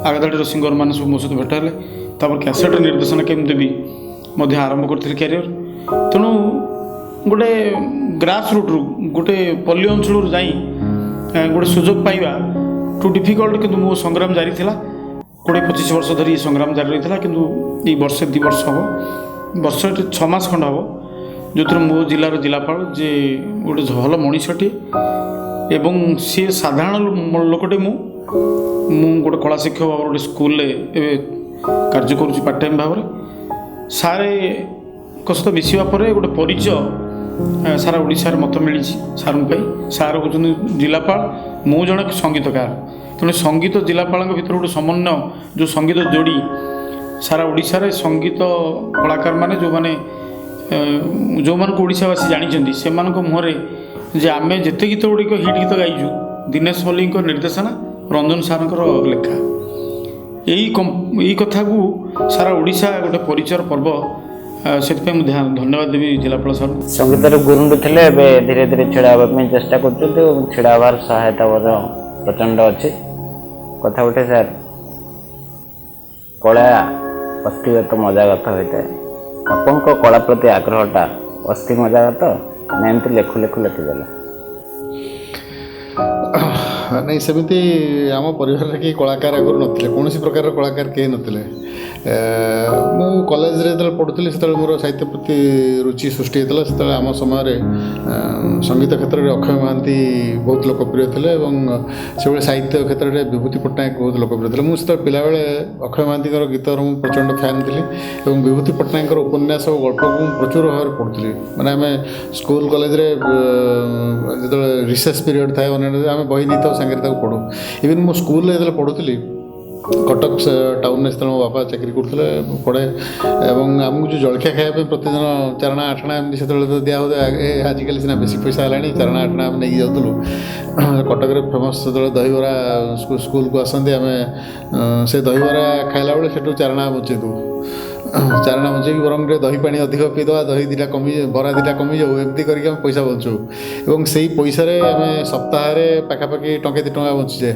ଆଗଧାଡ଼ିର ସିଙ୍ଗରମାନେ ସବୁ ମୋ ସହିତ ଭେଟ ହେଲେ। ତାପରେ କ୍ୟାସେଟ୍ର ନିର୍ଦ୍ଦେଶନା କେମିତି ଦେବି ମଧ୍ୟ ଆରମ୍ଭ କରିଥିଲି କ୍ୟାରିୟର। ତେଣୁ ଗୋଟେ ଗ୍ରାସ୍ ରୁଟ୍ରୁ, ଗୋଟେ ପଲ୍ଲୀ ଅଞ୍ଚଳରୁ ଯାଇ ଗୋଟେ ସୁଯୋଗ ପାଇବା ଟୁ ଡିଫିକଲ୍ଟ, କିନ୍ତୁ ମୋ ସଂଗ୍ରାମ ଜାରି ଥିଲା। 20-25 ବର୍ଷ ଧରି ଏ ସଂଗ୍ରାମ ଜାରି ରହିଥିଲା। କିନ୍ତୁ ଏଇ ବର୍ଷେ 2 ବର୍ଷ ହେବ, ବର୍ଷ 6 ମାସ ଖଣ୍ଡ ହେବ, ଯେଉଁଥିରେ ମୋ ଜିଲ୍ଲାର ଜିଲ୍ଲାପାଳ ଯେ ଗୋଟେ ଭଲ ମଣିଷଟିଏ ଏବଂ ସିଏ ସାଧାରଣ ଲୋକଟେ। ମୁଁ ମୁଁ ଗୋଟେ କଳା ଶିକ୍ଷକ ଭାବରେ ଗୋଟେ ସ୍କୁଲରେ ଏବେ କାର୍ଯ୍ୟ କରୁଛି ପାର୍ଟ ଟାଇମ୍ ଭାବରେ। ସାର୍ଙ୍କ ସହିତ ମିଶିବା ପରେ ଗୋଟେ ପରିଚୟ ସାରା ଓଡ଼ିଶାରେ ମତ ମିଳିଛି ସାର୍ଙ୍କ ପାଇଁ। ସାର୍ ହେଉଛନ୍ତି ଜିଲ୍ଲାପାଳ, ମୁଁ ଜଣେ ସଙ୍ଗୀତକାର। ତେଣୁ ସଙ୍ଗୀତ ଜିଲ୍ଲାପାଳଙ୍କ ଭିତରେ ଗୋଟେ ସମନ୍ୱୟ, ଯେଉଁ ସଙ୍ଗୀତ ଯୋଡ଼ି ସାରା ଓଡ଼ିଶାରେ ସଙ୍ଗୀତ କଳାକାରମାନେ ଯେଉଁମାନେ ଯେଉଁମାନଙ୍କୁ ଓଡ଼ିଶାବାସୀ ଜାଣିଛନ୍ତି, ସେମାନଙ୍କ ମୁହଁରେ ଯେ ଆମେ ଯେତେ ଗୀତ ଗୁଡ଼ିକ ହିଟ୍ ଗୀତ ଗାଇଛୁ, ଦିନେଶ ମଲ୍ଲିକଙ୍କ ନିର୍ଦ୍ଦେଶନା, ରଞ୍ଜନ ସାର୍ଙ୍କର ଲେଖା, ଏଇ କଥାକୁ ସାରା ଓଡ଼ିଶା ଗୋଟେ ପରିଚୟର ପର୍ବ। ସେଥିପାଇଁ ମୁଁ ଧନ୍ୟବାଦ ଦେବି ଜିଲ୍ଲାପାଳ ସାର୍ଙ୍କୁ। ସଙ୍ଗୀତରେ ଗୁରୁଣ୍ଡୁ ଥିଲେ, ଏବେ ଧୀରେ ଧୀରେ ଛିଡ଼ା ହେବା ପାଇଁ ଚେଷ୍ଟା କରୁଛନ୍ତି ଏବଂ ଛିଡ଼ା ହେବାର ସହାୟତା ମଧ୍ୟ ପ୍ରଚଣ୍ଡ ଅଛି। କଥା ଗୋଟେ ସାର୍, କଳା ଅସ୍ଥିଗତ ମଜାଗତ ହୋଇଥାଏ। ଆପଣଙ୍କ କଳା ପ୍ରତି ଆଗ୍ରହଟା ଅସ୍ଥି ମଜାଗତ ନା ଏମିତି ଲେଖୁ ଲେଖୁ ଲେଖିଦେଲେ? ନାଇଁ, ସେମିତି ଆମ ପରିବାରରେ କେହି କଳାକାର ଆଗରୁ ନଥିଲେ, କୌଣସି ପ୍ରକାରର କଳାକାର କେହି ନଥିଲେ। ମୁଁ କଲେଜରେ ଯେତେବେଳେ ପଢ଼ୁଥିଲି, ସେତେବେଳେ ମୋର ସାହିତ୍ୟ ପ୍ରତି ରୁଚି ସୃଷ୍ଟି ହେଇଥିଲା। ସେତେବେଳେ ଆମ ସମୟରେ ସଙ୍ଗୀତ କ୍ଷେତ୍ରରେ ଅକ୍ଷୟ ମହାନ୍ତି ବହୁତ ଲୋକପ୍ରିୟ ଥିଲେ ଏବଂ ସେଭଳି ସାହିତ୍ୟ କ୍ଷେତ୍ରରେ ବିଭୂତି ପଟ୍ଟନାୟକ ବହୁତ ଲୋକପ୍ରିୟ ଥିଲେ। ମୁଁ ସେତେବେଳେ ପିଲାବେଳେ ଅକ୍ଷୟ ମହାନ୍ତିଙ୍କର ଗୀତର ମୁଁ ପ୍ରଚଣ୍ଡ ଫ୍ୟାନ୍ ଥିଲି ଏବଂ ବିଭୂତି ପଟ୍ଟନାୟକଙ୍କର ଉପନ୍ୟାସ ଓ ଗଳ୍ପକୁ ମୁଁ ପ୍ରଚୁର ଭାବରେ ପଢ଼ୁଥିଲି। ମାନେ ଆମେ ସ୍କୁଲ କଲେଜରେ ଯେତେବେଳେ ରିସେସ୍ ପିରିୟଡ଼ ଥାଏ, ଅନ୍ୟାନ୍ୟ ଆମେ ବହି ନେଇଥାଉ, ସାଙ୍ଗରେ ତାକୁ ପଢ଼ୁ। ଇଭେନ୍ ମୁଁ ସ୍କୁଲରେ ଯେତେବେଳେ ପଢ଼ୁଥିଲି, କଟକ ଟାଉନରେ ସେତେବେଳେ ମୋ ବାପା ଚାକିରି କରୁଥିଲେ, ମୁଁ ପଢ଼େ ଏବଂ ଆମକୁ ଯେଉଁ ଜଳଖିଆ ଖାଇବା ପାଇଁ ପ୍ରତିଦିନ ଚାରଣା ଆଠଣା ଏମିତି ସେତେବେଳେ ତ ଦିଆ ହେଉଥିଲା। ଆଜିକାଲି ସିନା ବେଶୀ ପଇସା ହେଲାଣି, ଚାରଣା ଆଠଣା ଆମେ ନେଇକି ଯାଉଥିଲୁ। କଟକରେ ଫେମସ୍ ସେତେବେଳେ ଦହିବରା, ସ୍କୁଲକୁ ଆସନ୍ତି, ଆମେ ସେ ଦହିବରା ଖାଇଲା ବେଳେ ସେଠୁ ଚାରଣା ବଞ୍ଚେଇ ଦେଉ। ଚାରଣା ବଞ୍ଚେଇକି ବରଂ ଟିକେ ଦହି ପାଣି ଅଧିକ ପିଇଦେବା, ଦହି ଦୁଇଟା କମି, ବରା ଦୁଇଟା କମିଯାଉ, ଏମିତି କରିକି ଆମେ ପଇସା ବଞ୍ଚଉ ଏବଂ ସେଇ ପଇସାରେ ଆମେ ସପ୍ତାହରେ ପାଖାପାଖି ଟଙ୍କେ 2 ଟଙ୍କା ବଞ୍ଚିଯାଏ।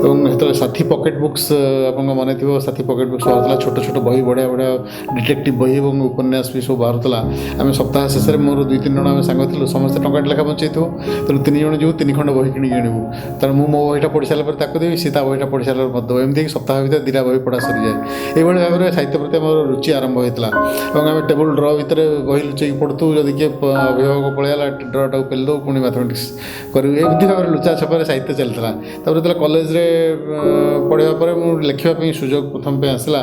ଏବଂ ସେତେବେଳେ ସାଥୀ ପକେଟ୍ ବୁକ୍ସ, ଆପଣଙ୍କ ମନେ ଥିବ, ସାଥୀ ପକେଟ୍ ବୁକ୍ସ ବାହାରୁଥିଲା, ଛୋଟ ଛୋଟ ବହି, ବଢ଼ିଆ ବଢ଼ିଆ ଡିଟେକ୍ଟିଭ୍ ବହି ଏବଂ ଉପନ୍ୟାସ ବି ସବୁ ବାହାରୁଥିଲା। ଆମେ ସପ୍ତାହ ଶେଷରେ ମୋର ଦୁଇ ତିନି ଜଣ ଆମେ ସାଙ୍ଗ ଥିଲୁ, ସମସ୍ତେ ଟଙ୍କାଟେ ଲେଖା ବଞ୍ଚେଇଥିବୁ। ତେଣୁ ତିନି ଜଣ ଯିବୁ, ତିନି ଖଣ୍ଡ ବହି କିଣିକି ଆଣିବୁ। ତେଣୁ ମୁଁ ମୋ ବହିଟା ପଢ଼ି ସାରିଲା ପରେ ତାକୁ ଦେବି, ସେ ତା ବହିଟା ପଢ଼ି ସାରିଲା ପରେ ମୋତେ ଦେବ। ଏମିତି ସପ୍ତାହ ଭିତରେ ଦୁଇଟା ବହି ପଢ଼ା ସରିଯାଏ। ଏଇଭଳି ଭାବରେ ସାହିତ୍ୟ ପ୍ରତି ଆମର ରୁଚି ଆରମ୍ଭ ହୋଇଥିଲା ଏବଂ ଆମେ ଟେବୁଲ୍ ଡ୍ର ଭିତରେ ବହି ଲୁଚେଇକି ପଢ଼ୁଥିବୁ। ଯଦି କିଏ ଅଭିଭାବକ ପଳେଇଗଲା, ଡ୍ରଟାକୁ ପେଲି ଦେବୁ, ପୁଣି ମ୍ୟାଥମେଟିକ୍ସ କରିବୁ। ଏମିତି ଭାବରେ ଲୁଚା ଛପାରେ ସାହିତ୍ୟ ଚାଲିଥିଲା। ତାପରେ ଯେତେବେଳେ କଲେଜରେ ପଢ଼ିବା ପରେ ମୁଁ ଲେଖିବା ପାଇଁ ସୁଯୋଗ ପ୍ରଥମ ପାଇଁ ଆସିଲା,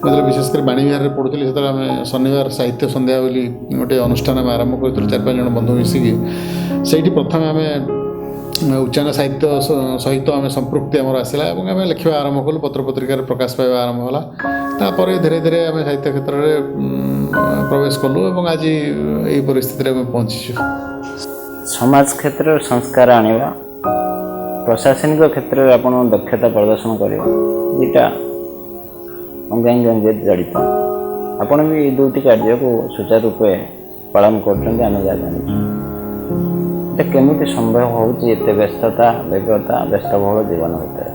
ମୁଁ ଯେତେବେଳେ ବିଶେଷ କରି ବାଣୀବିହାରରେ ପଢ଼ୁଥିଲି, ସେତେବେଳେ ଆମେ ଶନିବାର ସାହିତ୍ୟ ସନ୍ଧ୍ୟା ବୋଲି ଗୋଟେ ଅନୁଷ୍ଠାନ ଆମେ ଆରମ୍ଭ କରିଥିଲୁ ଚାରି ପାଞ୍ଚ ଜଣ ବନ୍ଧୁ ମିଶିକି। ସେଇଠି ପ୍ରଥମେ ଆମେ ଉଚ୍ଚାଙ୍ଗ ସାହିତ୍ୟ ସହିତ ଆମେ ସମ୍ପୃକ୍ତି ଆମର ଆସିଲା ଏବଂ ଆମେ ଲେଖିବା ଆରମ୍ଭ କଲୁ, ପତ୍ରପତ୍ରିକାରେ ପ୍ରକାଶ ପାଇବା ଆରମ୍ଭ ହେଲା। ତାପରେ ଧୀରେ ଧୀରେ ଆମେ ସାହିତ୍ୟ କ୍ଷେତ୍ରରେ ପ୍ରବେଶ କଲୁ ଏବଂ ଆଜି ଏଇ ପରିସ୍ଥିତିରେ ଆମେ ପହଞ୍ଚିଛୁ। ସମାଜ କ୍ଷେତ୍ରରେ ସଂସ୍କାର ଆଣିବା, ପ୍ରଶାସନିକ କ୍ଷେତ୍ରରେ ଆପଣ ଦକ୍ଷତା ପ୍ରଦର୍ଶନ କରିବା, ଦୁଇଟା ଅଙ୍ଗାଙ୍ଗୀ ଅଙ୍ଗେ ଜଡ଼ିତ। ଆପଣ ବି ଏଇ ଦୁଇଟି କାର୍ଯ୍ୟକୁ ସୁଚାରୁ ରୂପେ ପାଳନ କରୁଛନ୍ତି, ଆମେ ଯାହା ଜାଣିଛୁ। ଏଟା କେମିତି ସମ୍ଭବ ହେଉଛି ଏତେ ବ୍ୟସ୍ତତା, ବ୍ୟଗ୍ରତା, ବ୍ୟସ୍ତବହୁଳ ଜୀବନ ଭିତରେ?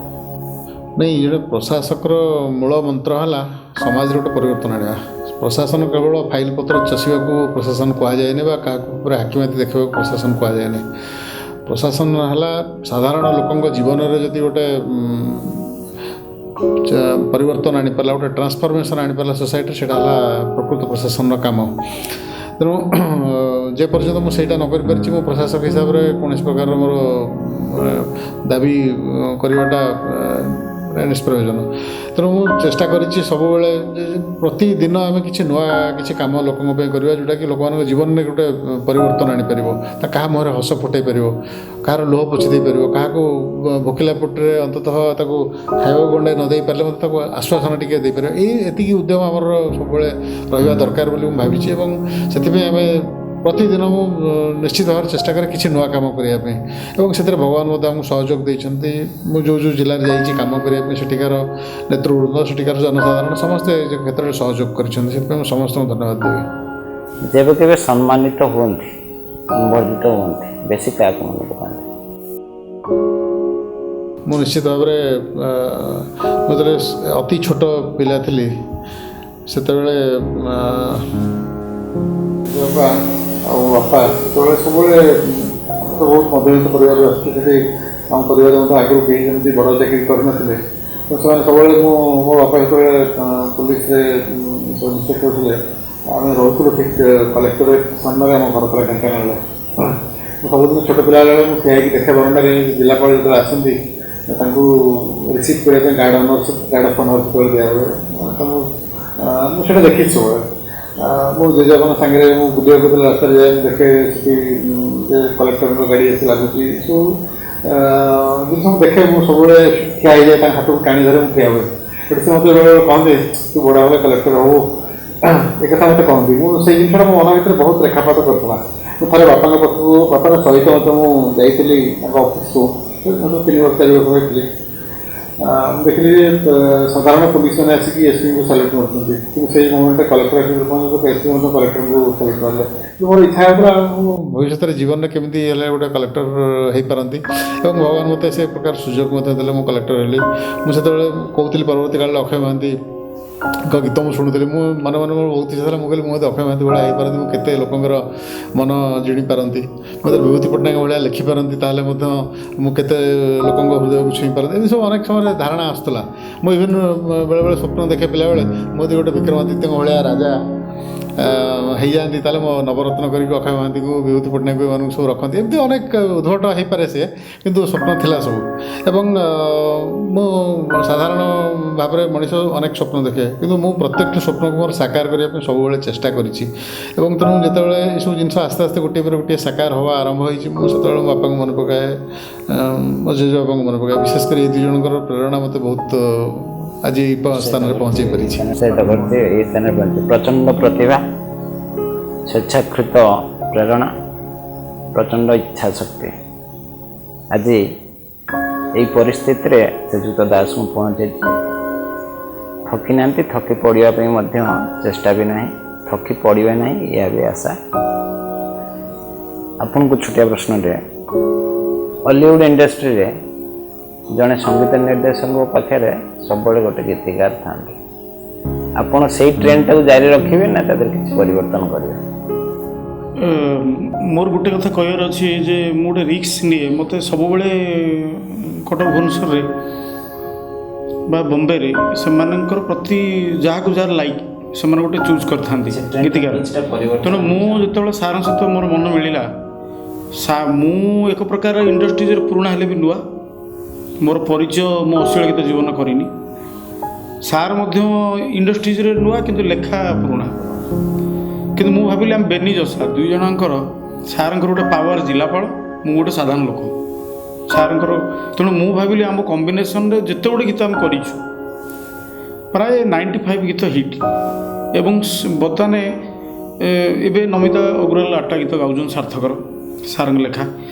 ନାଇଁ, ଜଣେ ପ୍ରଶାସକର ମୂଳ ମନ୍ତ୍ର ହେଲା ସମାଜରେ ଗୋଟେ ପରିବର୍ତ୍ତନ ଆଣିବା। ପ୍ରଶାସନ କେବଳ ଫାଇଲ୍ ପତ୍ର ଚଷିବାକୁ ପ୍ରଶାସନ କୁହାଯାଏନି ବା କାହାକୁ ଉପରେ ହାକିମାତି ଦେଖିବାକୁ ପ୍ରଶାସନ କୁହାଯାଏନି। ପ୍ରଶାସନ ହେଲା ସାଧାରଣ ଲୋକଙ୍କ ଜୀବନରେ ଯଦି ଗୋଟେ ପରିବର୍ତ୍ତନ ଆଣିପାରିଲା, ଗୋଟେ ଟ୍ରାନ୍ସଫର୍ମେସନ୍ ଆଣିପାରିଲା ସୋସାଇଟିରେ, ସେଇଟା ହେଲା ପ୍ରକୃତ ପ୍ରଶାସନର କାମ। ତେଣୁ ଯେ ପର୍ଯ୍ୟନ୍ତ ମୁଁ ସେଇଟା ନ କରିପାରିଛି, ମୁଁ ପ୍ରଶାସକ ହିସାବରେ କୌଣସି ପ୍ରକାରର ମୋର ଦାବି କରିବାଟା ନିଷ୍ପ୍ରୟୋଜନ। ତେଣୁ ମୁଁ ଚେଷ୍ଟା କରିଛି ସବୁବେଳେ ଯେ ପ୍ରତିଦିନ ଆମେ କିଛି ନୂଆ କିଛି କାମ ଲୋକଙ୍କ ପାଇଁ କରିବା, ଯେଉଁଟାକି ଲୋକମାନଙ୍କ ଜୀବନରେ ଗୋଟେ ପରିବର୍ତ୍ତନ ଆଣିପାରିବ, ତା କାହା ମୁହଁରେ ହସ ଫୁଟାଇ ପାରିବ, କାହାର ଲୁହ ପୋଛି ଦେଇପାରିବ, କାହାକୁ ଭୋକିଲା ପେଟରେ ଅନ୍ତତଃ ତାକୁ ଖାଇବାକୁ ଗଣ୍ଡାଏ ନ ଦେଇପାରିଲେ ମଧ୍ୟ ତାକୁ ଆଶ୍ୱାସନା ଟିକେ ଦେଇପାରିବ। ଏଇ ଏତିକି ଉଦ୍ୟମ ଆମର ସବୁବେଳେ ରହିବା ଦରକାର ବୋଲି ମୁଁ ଭାବିଛି ଏବଂ ସେଥିପାଇଁ ଆମେ ପ୍ରତିଦିନ ମୁଁ ନିଶ୍ଚିତ ଭାବରେ ଚେଷ୍ଟା କରେ କିଛି ନୂଆ କାମ କରିବା ପାଇଁ ଏବଂ ସେଥିରେ ଭଗବାନ ମଧ୍ୟ ଆମକୁ ସହଯୋଗ ଦେଇଛନ୍ତି। ମୁଁ ଯେଉଁ ଯେଉଁ ଜିଲ୍ଲାରେ ଯାଇଛି କାମ କରିବା ପାଇଁ, ସେଠିକାର ନେତୃବୃନ୍ଦ, ସେଠିକାର ଜନସାଧାରଣ ସମସ୍ତେ ଏ କ୍ଷେତ୍ରରେ ସହଯୋଗ କରିଛନ୍ତି। ସେଥିପାଇଁ ମୁଁ ସମସ୍ତଙ୍କୁ ଧନ୍ୟବାଦ ଦେବି। ଯେବେ କେବେ ସମ୍ମାନିତ ହୁଅନ୍ତି, ସମ୍ବର୍ଦ୍ଧିତ ହୁଅନ୍ତି, ବେଶୀ କାହାକୁ ମନେ ପକାନ୍ତି? ମୁଁ ନିଶ୍ଚିତ ଭାବରେ ମୁଁ ଯେତେବେଳେ ଅତି ଛୋଟ ପିଲା ଥିଲି, ସେତେବେଳେ ବାପା ଆଉ ବାପା ସେତେବେଳେ ସବୁବେଳେ, ଆମେ ତ ବହୁତ ମଧ୍ୟବିତ୍ତ ପରିବାରରୁ ଆସିଛୁ, ସେଠି ଆମ ପରିବାରରେ ମଧ୍ୟ ଆଗରୁ କେହି ଯେମିତି ବଡ଼ ଚାକିରି କରିନଥିଲେ। ତ ସେମାନେ ସବୁବେଳେ, ମୁଁ ମୋ ବାପା ଯେତେବେଳେ ପୋଲିସରେ ସବ୍ ଇନ୍ସପେକ୍ଟର ଥିଲେ, ଆମେ ରହୁଥିଲୁ ଠିକ୍ କଲେକ୍ଟରେଟ୍ ସାମ୍ନାରେ ଆମ ଘର ଥିଲା ଢେଙ୍କାନାଳରେ। ମୁଁ ସବୁଦିନ ଛୋଟ ପିଲାବେଳେ ମୁଁ ଠିଆ ହେଇକି ଦେଖେ ବରଣ୍ଡାରେ, ଜିଲ୍ଲାପାଳ ଯେତେବେଳେ ଆସନ୍ତି ତାଙ୍କୁ ରିସିଭ୍ କରିବା ପାଇଁ ଗାର୍ଡ଼ ଅଫ୍ ଅନର୍ସ ଯେତେବେଳେ ଦିଆହୁଏ, ତ ମୁଁ ସେଇଟା ଦେଖିଛି ସବୁବେଳେ। ମୋ ଜେଜେବାପାଙ୍କ ସାଙ୍ଗରେ ମୁଁ ବୁଲିବାକୁ ଯେତେବେଳେ ରାସ୍ତାରେ ଯାଏ, ମୁଁ ଦେଖେ ସେଠି ଯେ କଲେକ୍ଟରଙ୍କ ଗାଡ଼ି ଆସି ଲାଗୁଛି। ସବୁ ଜିନିଷ ମୁଁ ଦେଖେ, ମୁଁ ସବୁବେଳେ ଠିଆ ହେଇଯାଏ, ତାଙ୍କ ହାତକୁ ଟାଣି ଧରେ, ମୁଁ ଠିଆ ହୁଏ। ସେଠି ସେ ମୋତେ ବେଳେବେଳେ କହନ୍ତି, ତୁ ବଡ଼ ହେଲେ କଲେକ୍ଟର ହବୁ, ଏ କଥା ମୋତେ କହନ୍ତି। ମୁଁ ସେଇ ଜିନିଷଟା ମୋ ମନ ଭିତରେ ବହୁତ ରେଖାପାତ କରିଥିଲା। ମୁଁ ଥରେ ବାପାଙ୍କ ପାଖକୁ, ବାପାଙ୍କ ସହିତ ମଧ୍ୟ ମୁଁ ଯାଇଥିଲି ତାଙ୍କ ଅଫିସକୁ, ମୁଁ 3 ବର୍ଷ 4 ବର୍ଷ ହେଇଥିଲି। ମୁଁ ଦେଖିଲି ଯେ ସାଧାରଣ ପୋଲିସ ମାନେ ଆସିକି ଏସ୍ପିଙ୍କୁ ସାଲ୍ୟୁଟ୍ ମାରୁଛନ୍ତି, କିନ୍ତୁ ସେଇ ମୋମେଣ୍ଟରେ କଲେକ୍ଟର ଆସିକି ପହଞ୍ଚିଲେ, ଏସ୍ପି ମଧ୍ୟ କଲେକ୍ଟରଙ୍କୁ ସାଲ୍ୟୁଟ୍ ମାରିଲେ। କିନ୍ତୁ ମୋର ଇଚ୍ଛା ହେଉଥିଲା ମୁଁ ଭବିଷ୍ୟତରେ ଜୀବନରେ କେମିତି ହେଲେ ଗୋଟେ କଲେକ୍ଟର ହେଇପାରନ୍ତି, ଏବଂ ଭଗବାନ ମୋତେ ସେ ପ୍ରକାର ସୁଯୋଗ ମଧ୍ୟ ଦେଲେ, ମୁଁ କଲେକ୍ଟର ହେଲି। ମୁଁ ସେତେବେଳେ କହୁଥିଲି ପରବର୍ତ୍ତୀ କାଳରେ ଅକ୍ଷୟ ମହାନ୍ତିଙ୍କ ଗୀତ ମୁଁ ଶୁଣୁଥିଲି, ମୁଁ ମନେ ମନେ ମୋର ବହୁତ ଇଚ୍ଛା ଥିଲା, ମୁଁ କହିଲି ମୁଁ ଯଦି ଅକ୍ଷୟ ମହାନ୍ତି ଭଳିଆ ହେଇପାରନ୍ତି, ମୁଁ କେତେ ଲୋକଙ୍କର ମନ ଜିଣିପାରନ୍ତି, ମୁଁ ଯଦି ବିଭୂତି ପଟ୍ଟନାୟକ ଭଳିଆ ଲେଖିପାରନ୍ତି ତାହେଲେ ମଧ୍ୟ ମୁଁ କେତେ ଲୋକଙ୍କ ହୃଦୟକୁ ଛୁଇଁ ପାରନ୍ତି। ଏମିତି ସବୁ ଅନେକ ସମୟରେ ଧାରଣା ଆସୁଥିଲା। ମୁଁ ଇଭେନ୍ ବେଳେବେଳେ ସ୍ୱପ୍ନ ଦେଖେ ପିଲାବେଳେ, ମୁଁ ଯଦି ଗୋଟେ ବିକ୍ରମାଦିତ୍ୟଙ୍କ ଭଳିଆ ରାଜା ହେଇଯାଆନ୍ତି ତାହେଲେ ମୋ ନବରତ୍ନ କରିକି ଅକ୍ଷୟ ମହାନ୍ତିକୁ, ବିଭୂତି ପଟ୍ଟନାୟକ ଏମାନଙ୍କୁ ସବୁ ରଖନ୍ତି। ଏମିତି ଅନେକ ଉଦ୍ଭଟ ହେଇପାରେ ସେ, କିନ୍ତୁ ସ୍ୱପ୍ନ ଥିଲା ସବୁ। ଏବଂ ମୁଁ ସାଧାରଣ ଭାବରେ ମଣିଷ ଅନେକ ସ୍ୱପ୍ନ ଦେଖେ, କିନ୍ତୁ ମୁଁ ପ୍ରତ୍ୟେକଟି ସ୍ୱପ୍ନକୁ ମୋର ସାକାର କରିବା ପାଇଁ ସବୁବେଳେ ଚେଷ୍ଟା କରିଛି। ଏବଂ ତେଣୁ ଯେତେବେଳେ ଏସବୁ ଜିନିଷ ଆସ୍ତେ ଆସ୍ତେ ଗୋଟିଏ ପରେ ଗୋଟିଏ ସାକାର ହେବା ଆରମ୍ଭ ହେଇଛି, ମୁଁ ସେତେବେଳେ ମୋ ବାପାଙ୍କୁ ମନେ ପକାଏ, ମୋ ଜେଜେବାପାଙ୍କୁ ମନେ ପକାଏ। ବିଶେଷ କରି ଏ ଦୁଇ ଜଣଙ୍କର ପ୍ରେରଣା ମୋତେ ବହୁତ ଆଜି ଏଇ ସ୍ଥାନରେ ପହଞ୍ଚେଇ ପାରିଛି। ଉତ୍ସାହିତ କରିଛି ଏଇ ସ୍ଥାନରେ ପହଞ୍ଚି। ପ୍ରଚଣ୍ଡ ପ୍ରତିଭା, ସ୍ୱେଚ୍ଛାକୃତ ପ୍ରେରଣା, ପ୍ରଚଣ୍ଡ ଇଚ୍ଛା ଶକ୍ତି ଆଜି ଏଇ ପରିସ୍ଥିତିରେ ଶ୍ରୀଯୁକ୍ତ ଦାସଙ୍କୁ ପହଞ୍ଚେଇଛି। ଥକି ନାହାନ୍ତି, ଥକି ପଡ଼ିବା ପାଇଁ ମଧ୍ୟ ଚେଷ୍ଟା ବି ନାହିଁ, ଥକି ପଡ଼ିବେ ନାହିଁ ଏହା ବି ଆଶା। ଆପଣଙ୍କୁ ଛୋଟିଆ ପ୍ରଶ୍ନଟେ, ଅଲିଉଡ଼ ଇଣ୍ଡଷ୍ଟ୍ରିରେ ଜଣେ ସଙ୍ଗୀତ ନିର୍ଦ୍ଦେଶକଙ୍କ ପାଖରେ ସବୁବେଳେ ଗୋଟେ ଗୀତିକାର ଥାନ୍ତି, ଆପଣ ସେଇ ଟ୍ରେଣ୍ଡଟାକୁ ଜାରି ରଖିବେ ନା ତା ଦେହରେ କିଛି ପରିବର୍ତ୍ତନ କରିବେ? ମୋର ଗୋଟେ କଥା କହିବାର ଅଛି ଯେ ମୁଁ ଗୋଟେ ରିସ୍କ ନିଏ। ମୋତେ ସବୁବେଳେ କଟକ ଭୁବନେଶ୍ୱରରେ ବା ବମ୍ବେରେ ସେମାନଙ୍କର ପ୍ରତି ଯାହାକୁ ଯାହାର ଲାଇକ୍ ସେମାନେ ଗୋଟେ ଚୁଜ୍ କରିଥାନ୍ତି ଗୀତିକାର। ତେଣୁ ମୁଁ ଯେତେବେଳେ ସାର୍ଙ୍କ ସହିତ ମୋର ମନ ମିଳିଲା, ମୁଁ ଏକ ପ୍ରକାର ଇଣ୍ଡଷ୍ଟ୍ରିଜରେ ପୁରୁଣା ହେଲେ ବି ନୂଆ, ମୋର ପରିଚୟ ମୁଁ ଅଶ୍ଳୀଳ ଗୀତ ଜୀବନ କରିନି। ସାର୍ ମଧ୍ୟ ଇଣ୍ଡଷ୍ଟ୍ରିଜରେ ନୂଆ କିନ୍ତୁ ଲେଖା ପୁରୁଣା। କିନ୍ତୁ ମୁଁ ଭାବିଲି ଆମେ ବେନିଜ ସାର୍ ଦୁଇ ଜଣଙ୍କର, ସାର୍ଙ୍କର ଗୋଟେ ପାୱାର ଜିଲ୍ଲାପାଳ, ମୁଁ ଗୋଟେ ସାଧାରଣ ଲୋକ ସାର୍ଙ୍କର। ତେଣୁ ମୁଁ ଭାବିଲି ଆମ କମ୍ବିନେସନରେ ଯେତେ ଗୁଡ଼ିଏ ଗୀତ ଆମେ କରିଛୁ ପ୍ରାୟ 95 ଗୀତ ହିଟ୍। ଏବଂ ବର୍ତ୍ତମାନ ଏବେ ନମିତା ଅଗ୍ରୱାଲ 8ଟା ଗୀତ ଗାଉଛନ୍ତି ସାର୍ଥକର ସାର୍ଙ୍କ ଲେଖା।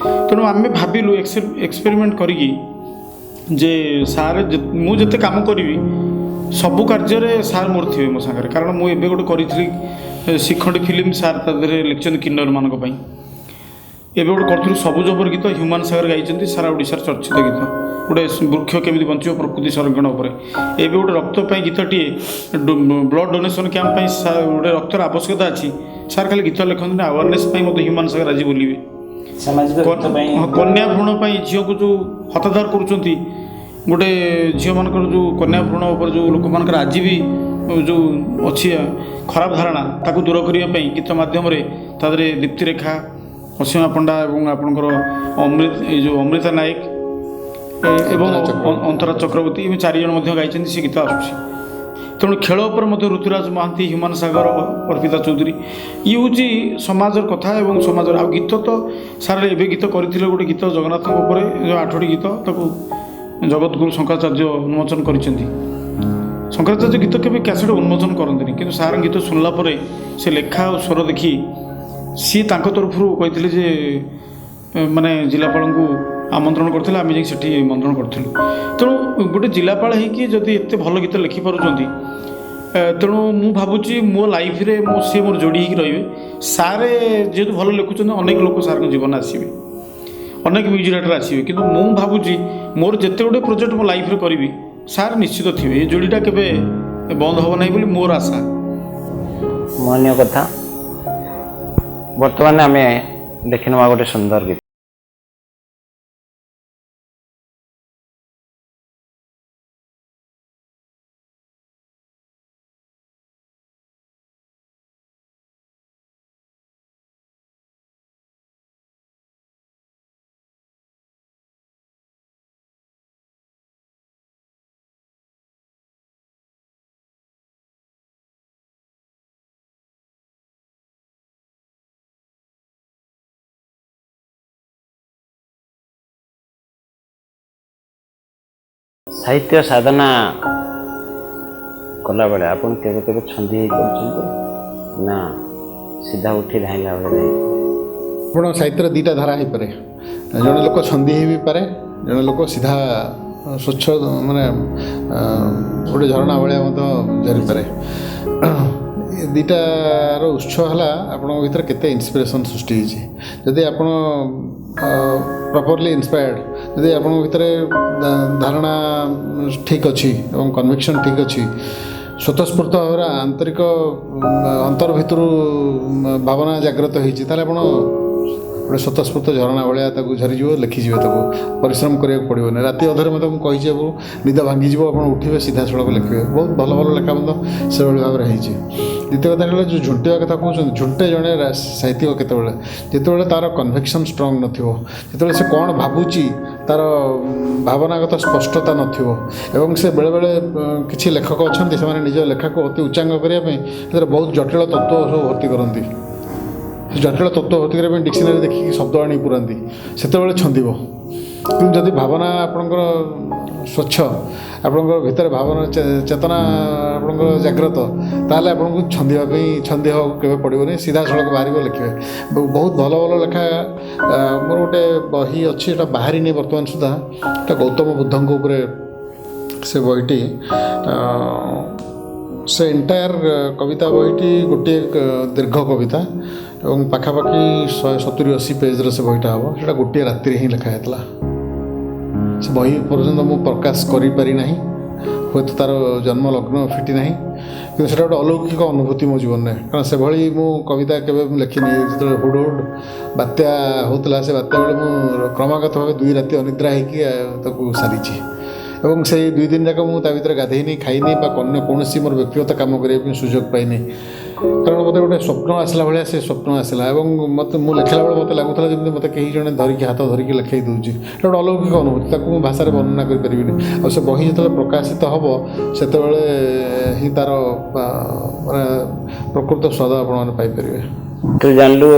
ତେଣୁ ଆମେ ଭାବିଲୁ ଏକ୍ସପେରିମେଣ୍ଟ କରିକି ଯେ ସାର୍ ମୁଁ ଯେତେ କାମ କରିବି ସବୁ କାର୍ଯ୍ୟରେ ସାର୍ ମୋର ଥିବେ ମୋ ସାଙ୍ଗରେ। କାରଣ ମୁଁ ଏବେ ଗୋଟେ କରିଥିଲି ଶିଖଣ୍ଡି ଫିଲ୍ମ, ସାର୍ ତା ଦେହରେ ଲେଖିଛନ୍ତି କିନ୍ନରମାନଙ୍କ ପାଇଁ। ଏବେ ଗୋଟେ କରିଥିଲୁ ସବୁଜ ଉପରେ ଗୀତ, ହ୍ୟୁମାନ ସାଗର ଗାଇଛନ୍ତି, ସାରା ଓଡ଼ିଶାର ଚର୍ଚ୍ଚିତ ଗୀତ, ଗୋଟେ ବୃକ୍ଷ କେମିତି ବଞ୍ଚିବ ପ୍ରକୃତି ସଂରକ୍ଷଣ ଉପରେ। ଏବେ ଗୋଟେ ରକ୍ତ ପାଇଁ ଗୀତଟିଏ, ବ୍ଲଡ଼ ଡୋନେସନ୍ କ୍ୟାମ୍ପ ପାଇଁ ଗୋଟେ ରକ୍ତର ଆବଶ୍ୟକତା ଅଛି, ସାର୍ ଖାଲି ଗୀତ ଲେଖନ୍ତିନି, ଆୱାରନେସ୍ ପାଇଁ ମଧ୍ୟ ହ୍ୟୁମାନ ସାଗର ଆଜି ବୁଲିବେ। କନ୍ୟା ଭ୍ରୂଣ ପାଇଁ ଝିଅକୁ ଯେଉଁ ହତାଦର କରୁଛନ୍ତି, ଗୋଟେ ଝିଅମାନଙ୍କର ଯେଉଁ କନ୍ୟା ଭ୍ରୂଣ ଉପରେ ଯେଉଁ ଲୋକମାନଙ୍କର ଆଜି ବି ଯେଉଁ ଅଛି ଖରାପ ଧାରଣା, ତାକୁ ଦୂର କରିବା ପାଇଁ ଗୀତ ମାଧ୍ୟମରେ ତା ଦେହରେ ଦୀପ୍ତିରେଖା, ଅସୀମା ପଣ୍ଡା ଏବଂ ଆପଣଙ୍କର ଏଇ ଯେଉଁ ଅମୃତା ନାୟକ ଏବଂ ଅନ୍ତରା ଚକ୍ରବର୍ତ୍ତୀ, ଏମିତି 4 ଜଣ ମଧ୍ୟ ଗାଇଛନ୍ତି, ସେ ଗୀତ ଆସୁଛି। ତେଣୁ ଖେଳ ଉପରେ ମଧ୍ୟ ଋତୁରାଜ ମହାନ୍ତି, ହ୍ୟୁମାନ ସାଗର, ଅର୍ପିତା ଚୌଧୁରୀ, ଇଏ ହେଉଛି ସମାଜର କଥା ଏବଂ ସମାଜର। ଆଉ ଗୀତ ତ ସାର୍ ଏବେ ଗୀତ କରିଥିଲେ ଗୋଟେ ଗୀତ ଜଗନ୍ନାଥଙ୍କ ଉପରେ, ଯେଉଁ 8ଟି ଗୀତ, ତାକୁ ଜଗତଗୁରୁ ଶଙ୍କରାଚାର୍ଯ୍ୟ ଉନ୍ମୋଚନ କରିଛନ୍ତି। ଶଙ୍କରାଚାର୍ଯ୍ୟ ଗୀତ କେବେ କ୍ୟାସେଟ୍ ଉନ୍ମୋଚନ କରନ୍ତିନି, କିନ୍ତୁ ସାର୍ଙ୍କ ଗୀତ ଶୁଣିଲା ପରେ ସେ ଲେଖା ଆଉ ସ୍ୱର ଦେଖି ସିଏ ତାଙ୍କ ତରଫରୁ କହିଥିଲେ ଯେ ମାନେ ଜିଲ୍ଲାପାଳଙ୍କୁ ଆମନ୍ତ୍ରଣ କରିଥିଲେ, ଆମେ ଯାଇ ସେଠି ଆମନ୍ତ୍ରଣ କରିଥିଲୁ। ତେଣୁ ଗୋଟେ ଜିଲ୍ଲାପାଳ ହେଇକି ଯଦି ଏତେ ଭଲ ଗୀତ ଲେଖିପାରୁଛନ୍ତି, ତେଣୁ ମୁଁ ଭାବୁଛି ମୋ ଲାଇଫରେ ସିଏ ମୋର ଯୋଡ଼ି ହେଇକି ରହିବେ। ସାର୍ ଯେହେତୁ ଭଲ ଲେଖୁଛନ୍ତି, ଅନେକ ଲୋକ ସାର୍ଙ୍କ ଜୀବନ ଆସିବେ, ଅନେକ ମ୍ୟୁଜିକ୍ ଡାଇରେକ୍ଟର ଆସିବେ, କିନ୍ତୁ ମୁଁ ଭାବୁଛି ମୋର ଯେତେ ଗୁଡ଼ିଏ ପ୍ରୋଜେକ୍ଟ ମୋ ଲାଇଫରେ କରିବି ସାର୍ ନିଶ୍ଚିତ ଥିବେ। ଏ ଯୋଡ଼ିଟା କେବେ ବନ୍ଦ ହେବ ନାହିଁ ବୋଲି ମୋର ଆଶା। ମହନୀୟ କଥା। ବର୍ତ୍ତମାନ ଆମେ ଦେଖିନେବା ଗୋଟେ ସୁନ୍ଦର ଗୀତ। ସାହିତ୍ୟ ସାଧନା କଲାବେଳେ ଆପଣ କେବେ କେବେ ଛନ୍ଦି ହେଇ ପଡ଼ିଛନ୍ତି ନା ସିଧା ଉଠି ଧାଇଁଲା ବେଳେ ଧାଇଁ? ଆପଣ ସାହିତ୍ୟର ଦୁଇଟା ଧାରା ହେଇପାରେ। ଜଣେ ଲୋକ ଛନ୍ଦି ହେଇ ବି ପାରେ, ଜଣେ ଲୋକ ସିଧା ସ୍ୱଚ୍ଛ ମାନେ ଗୋଟେ ଝରଣା ଭଳିଆ ମଧ୍ୟ ଝରିପାରେ। ଏ ଦୁଇଟାର ଉତ୍ସ ହେଲା ଆପଣଙ୍କ ଭିତରେ କେତେ ଇନ୍ସପିରେସନ୍ ସୃଷ୍ଟି ହେଇଛି। ଯଦି ଆପଣ ପ୍ରପରଲି ଇନ୍ସପାୟାର୍ଡ଼, ଯଦି ଆପଣଙ୍କ ଭିତରେ ଧାରଣା ଠିକ୍ ଅଛି ଏବଂ କନଭିକ୍ସନ୍ ଠିକ୍ ଅଛି, ସ୍ୱତଃସ୍ଫୂର୍ତ୍ତ ଭାବରେ ଆନ୍ତରିକ ଅନ୍ତର ଭିତରୁ ଭାବନା ଜାଗ୍ରତ ହେଇଛି, ତାହେଲେ ଆପଣ ଗୋଟେ ସ୍ୱତଃସ୍ଫୂର୍ତ୍ତ ଝରଣା ଭଳିଆ ତାକୁ ଝରିଯିବ, ଲେଖିଯିବେ, ତାକୁ ପରିଶ୍ରମ କରିବାକୁ ପଡ଼ିବନି। ରାତି ଅଧରେ ମଧ୍ୟ ମୁଁ କହିଛି, ଆପଣଙ୍କୁ ନିଦ ଭାଙ୍ଗିଯିବ, ଆପଣ ଉଠିବେ, ସିଧାସଳଖ ଲେଖିବେ। ବହୁତ ଭଲ ଭଲ ଲେଖା ମଧ୍ୟ ସେଭଳି ଭାବରେ ହେଇଛି। ଦ୍ୱିତୀୟ କଥା ହେଲା ଯେଉଁ ଝୁଣ୍ଟିବା କଥା କହୁଛନ୍ତି, ଝୁଣ୍ଟେ ଜଣେ ସାହିତ୍ୟିକ କେତେବେଳେ, ଯେତେବେଳେ ତା'ର କନଭିକ୍ସନ୍ ଷ୍ଟ୍ରଙ୍ଗ ନଥିବ, ଯେତେବେଳେ ସେ କ'ଣ ଭାବୁଛି ତା'ର ଭାବନାଗତ ସ୍ପଷ୍ଟତା ନଥିବ, ଏବଂ ସେ ବେଳେବେଳେ କିଛି ଲେଖକ ଅଛନ୍ତି ସେମାନେ ନିଜ ଲେଖାକୁ ଅତି ଉଚ୍ଚାଙ୍ଗ କରିବା ପାଇଁ ସେଥିରେ ବହୁତ ଜଟିଳ ତତ୍ତ୍ୱ ସବୁ ଭର୍ତ୍ତି କରନ୍ତି। ସେ ଜଟିଳ ତତ୍ତ୍ୱ ଭର୍ତ୍ତି କରିବା ପାଇଁ ଡିକ୍ସନାରୀ ଦେଖିକି ଶବ୍ଦ ଆଣି ପୁରାନ୍ତି, ସେତେବେଳେ ଛନ୍ଦିବ। କିନ୍ତୁ ଯଦି ଭାବନା ଆପଣଙ୍କର ସ୍ୱଚ୍ଛ, ଆପଣଙ୍କ ଭିତରେ ଭାବନା ଚେତନା ଆପଣଙ୍କର ଜାଗ୍ରତ, ତାହେଲେ ଆପଣଙ୍କୁ ଛନ୍ଦିବା ପାଇଁ ଛନ୍ଦି ହେବାକୁ କେବେ ପଡ଼ିବନି, ସିଧାସଳଖ ବାହାରିବ, ଲେଖିବେ। ବହୁତ ଭଲ ଭଲ ଲେଖା। ମୋର ଗୋଟେ ବହି ଅଛି, ଏଇଟା ବାହାରିନି ବର୍ତ୍ତମାନ ସୁଦ୍ଧା, ଏଇଟା ଗୌତମ ବୁଦ୍ଧଙ୍କ ଉପରେ ସେ ବହିଟି। ସେ ଏଣ୍ଟାୟାର କବିତା ବହିଟି ଗୋଟିଏ ଦୀର୍ଘ କବିତା ଏବଂ ପାଖାପାଖି 170-80 ପେଜ୍ର ସେ ବହିଟା ହେବ। ସେଇଟା ଗୋଟିଏ ରାତିରେ ହିଁ ଲେଖା ହେଇଥିଲା। ସେ ବହି ପର୍ଯ୍ୟନ୍ତ ମୁଁ ପ୍ରକାଶ କରିପାରିନାହିଁ, ହୁଏତ ତା'ର ଜନ୍ମ ଲଗ୍ନ ଫିଟି ନାହିଁ, କିନ୍ତୁ ସେଇଟା ଗୋଟେ ଅଲୌକିକ ଅନୁଭୂତି ମୋ ଜୀବନରେ। କାରଣ ସେଭଳି ମୁଁ କବିତା କେବେ ମୁଁ ଲେଖିନି। ଯେତେବେଳେ ହୁଡ଼ ହୁଡ଼ ବାତ୍ୟା ହେଉଥିଲା, ସେ ବାତ୍ୟା ବେଳେ ମୁଁ କ୍ରମାଗତ ଭାବେ 2 ରାତି ଅନିଦ୍ରା ହେଇକି ତାକୁ ସାରିଛି, ଏବଂ ସେଇ 2 ଦିନ ଯାକ ମୁଁ ତା ଭିତରେ ଗାଧେଇନି, ଖାଇନି ବା ଅନ୍ୟ କୌଣସି ମୋର ବ୍ୟକ୍ତିଗତ କାମ କରିବା ପାଇଁ ସୁଯୋଗ ପାଇନି। କାରଣ ମୋତେ ଗୋଟେ ସ୍ୱପ୍ନ ଆସିଲା ଭଳିଆ ସେ ସ୍ୱପ୍ନ ଆସିଲା, ଏବଂ ମୋତେ ମୁଁ ଲେଖିଲା ବେଳେ ମୋତେ ଲାଗୁଥିଲା ଯେମିତି ମୋତେ କେହି ଜଣେ ଧରିକି ହାତ ଧରିକି ଲେଖାଇ ଦେଉଛି। ଏଇଟା ଗୋଟେ ଅଲୌକିକ ଅନୁଭୂତି, ତାକୁ ମୁଁ ଭାଷାରେ ବର୍ଣ୍ଣନା କରିପାରିବିନି। ଆଉ ସେ ବହି ଯେତେବେଳେ ପ୍ରକାଶିତ ହେବ ସେତେବେଳେ ହିଁ ତା'ର ମାନେ ପ୍ରକୃତ ସ୍ୱାଦ ଆପଣମାନେ ପାଇପାରିବେ। ତୁ ଜାଣିଲୁ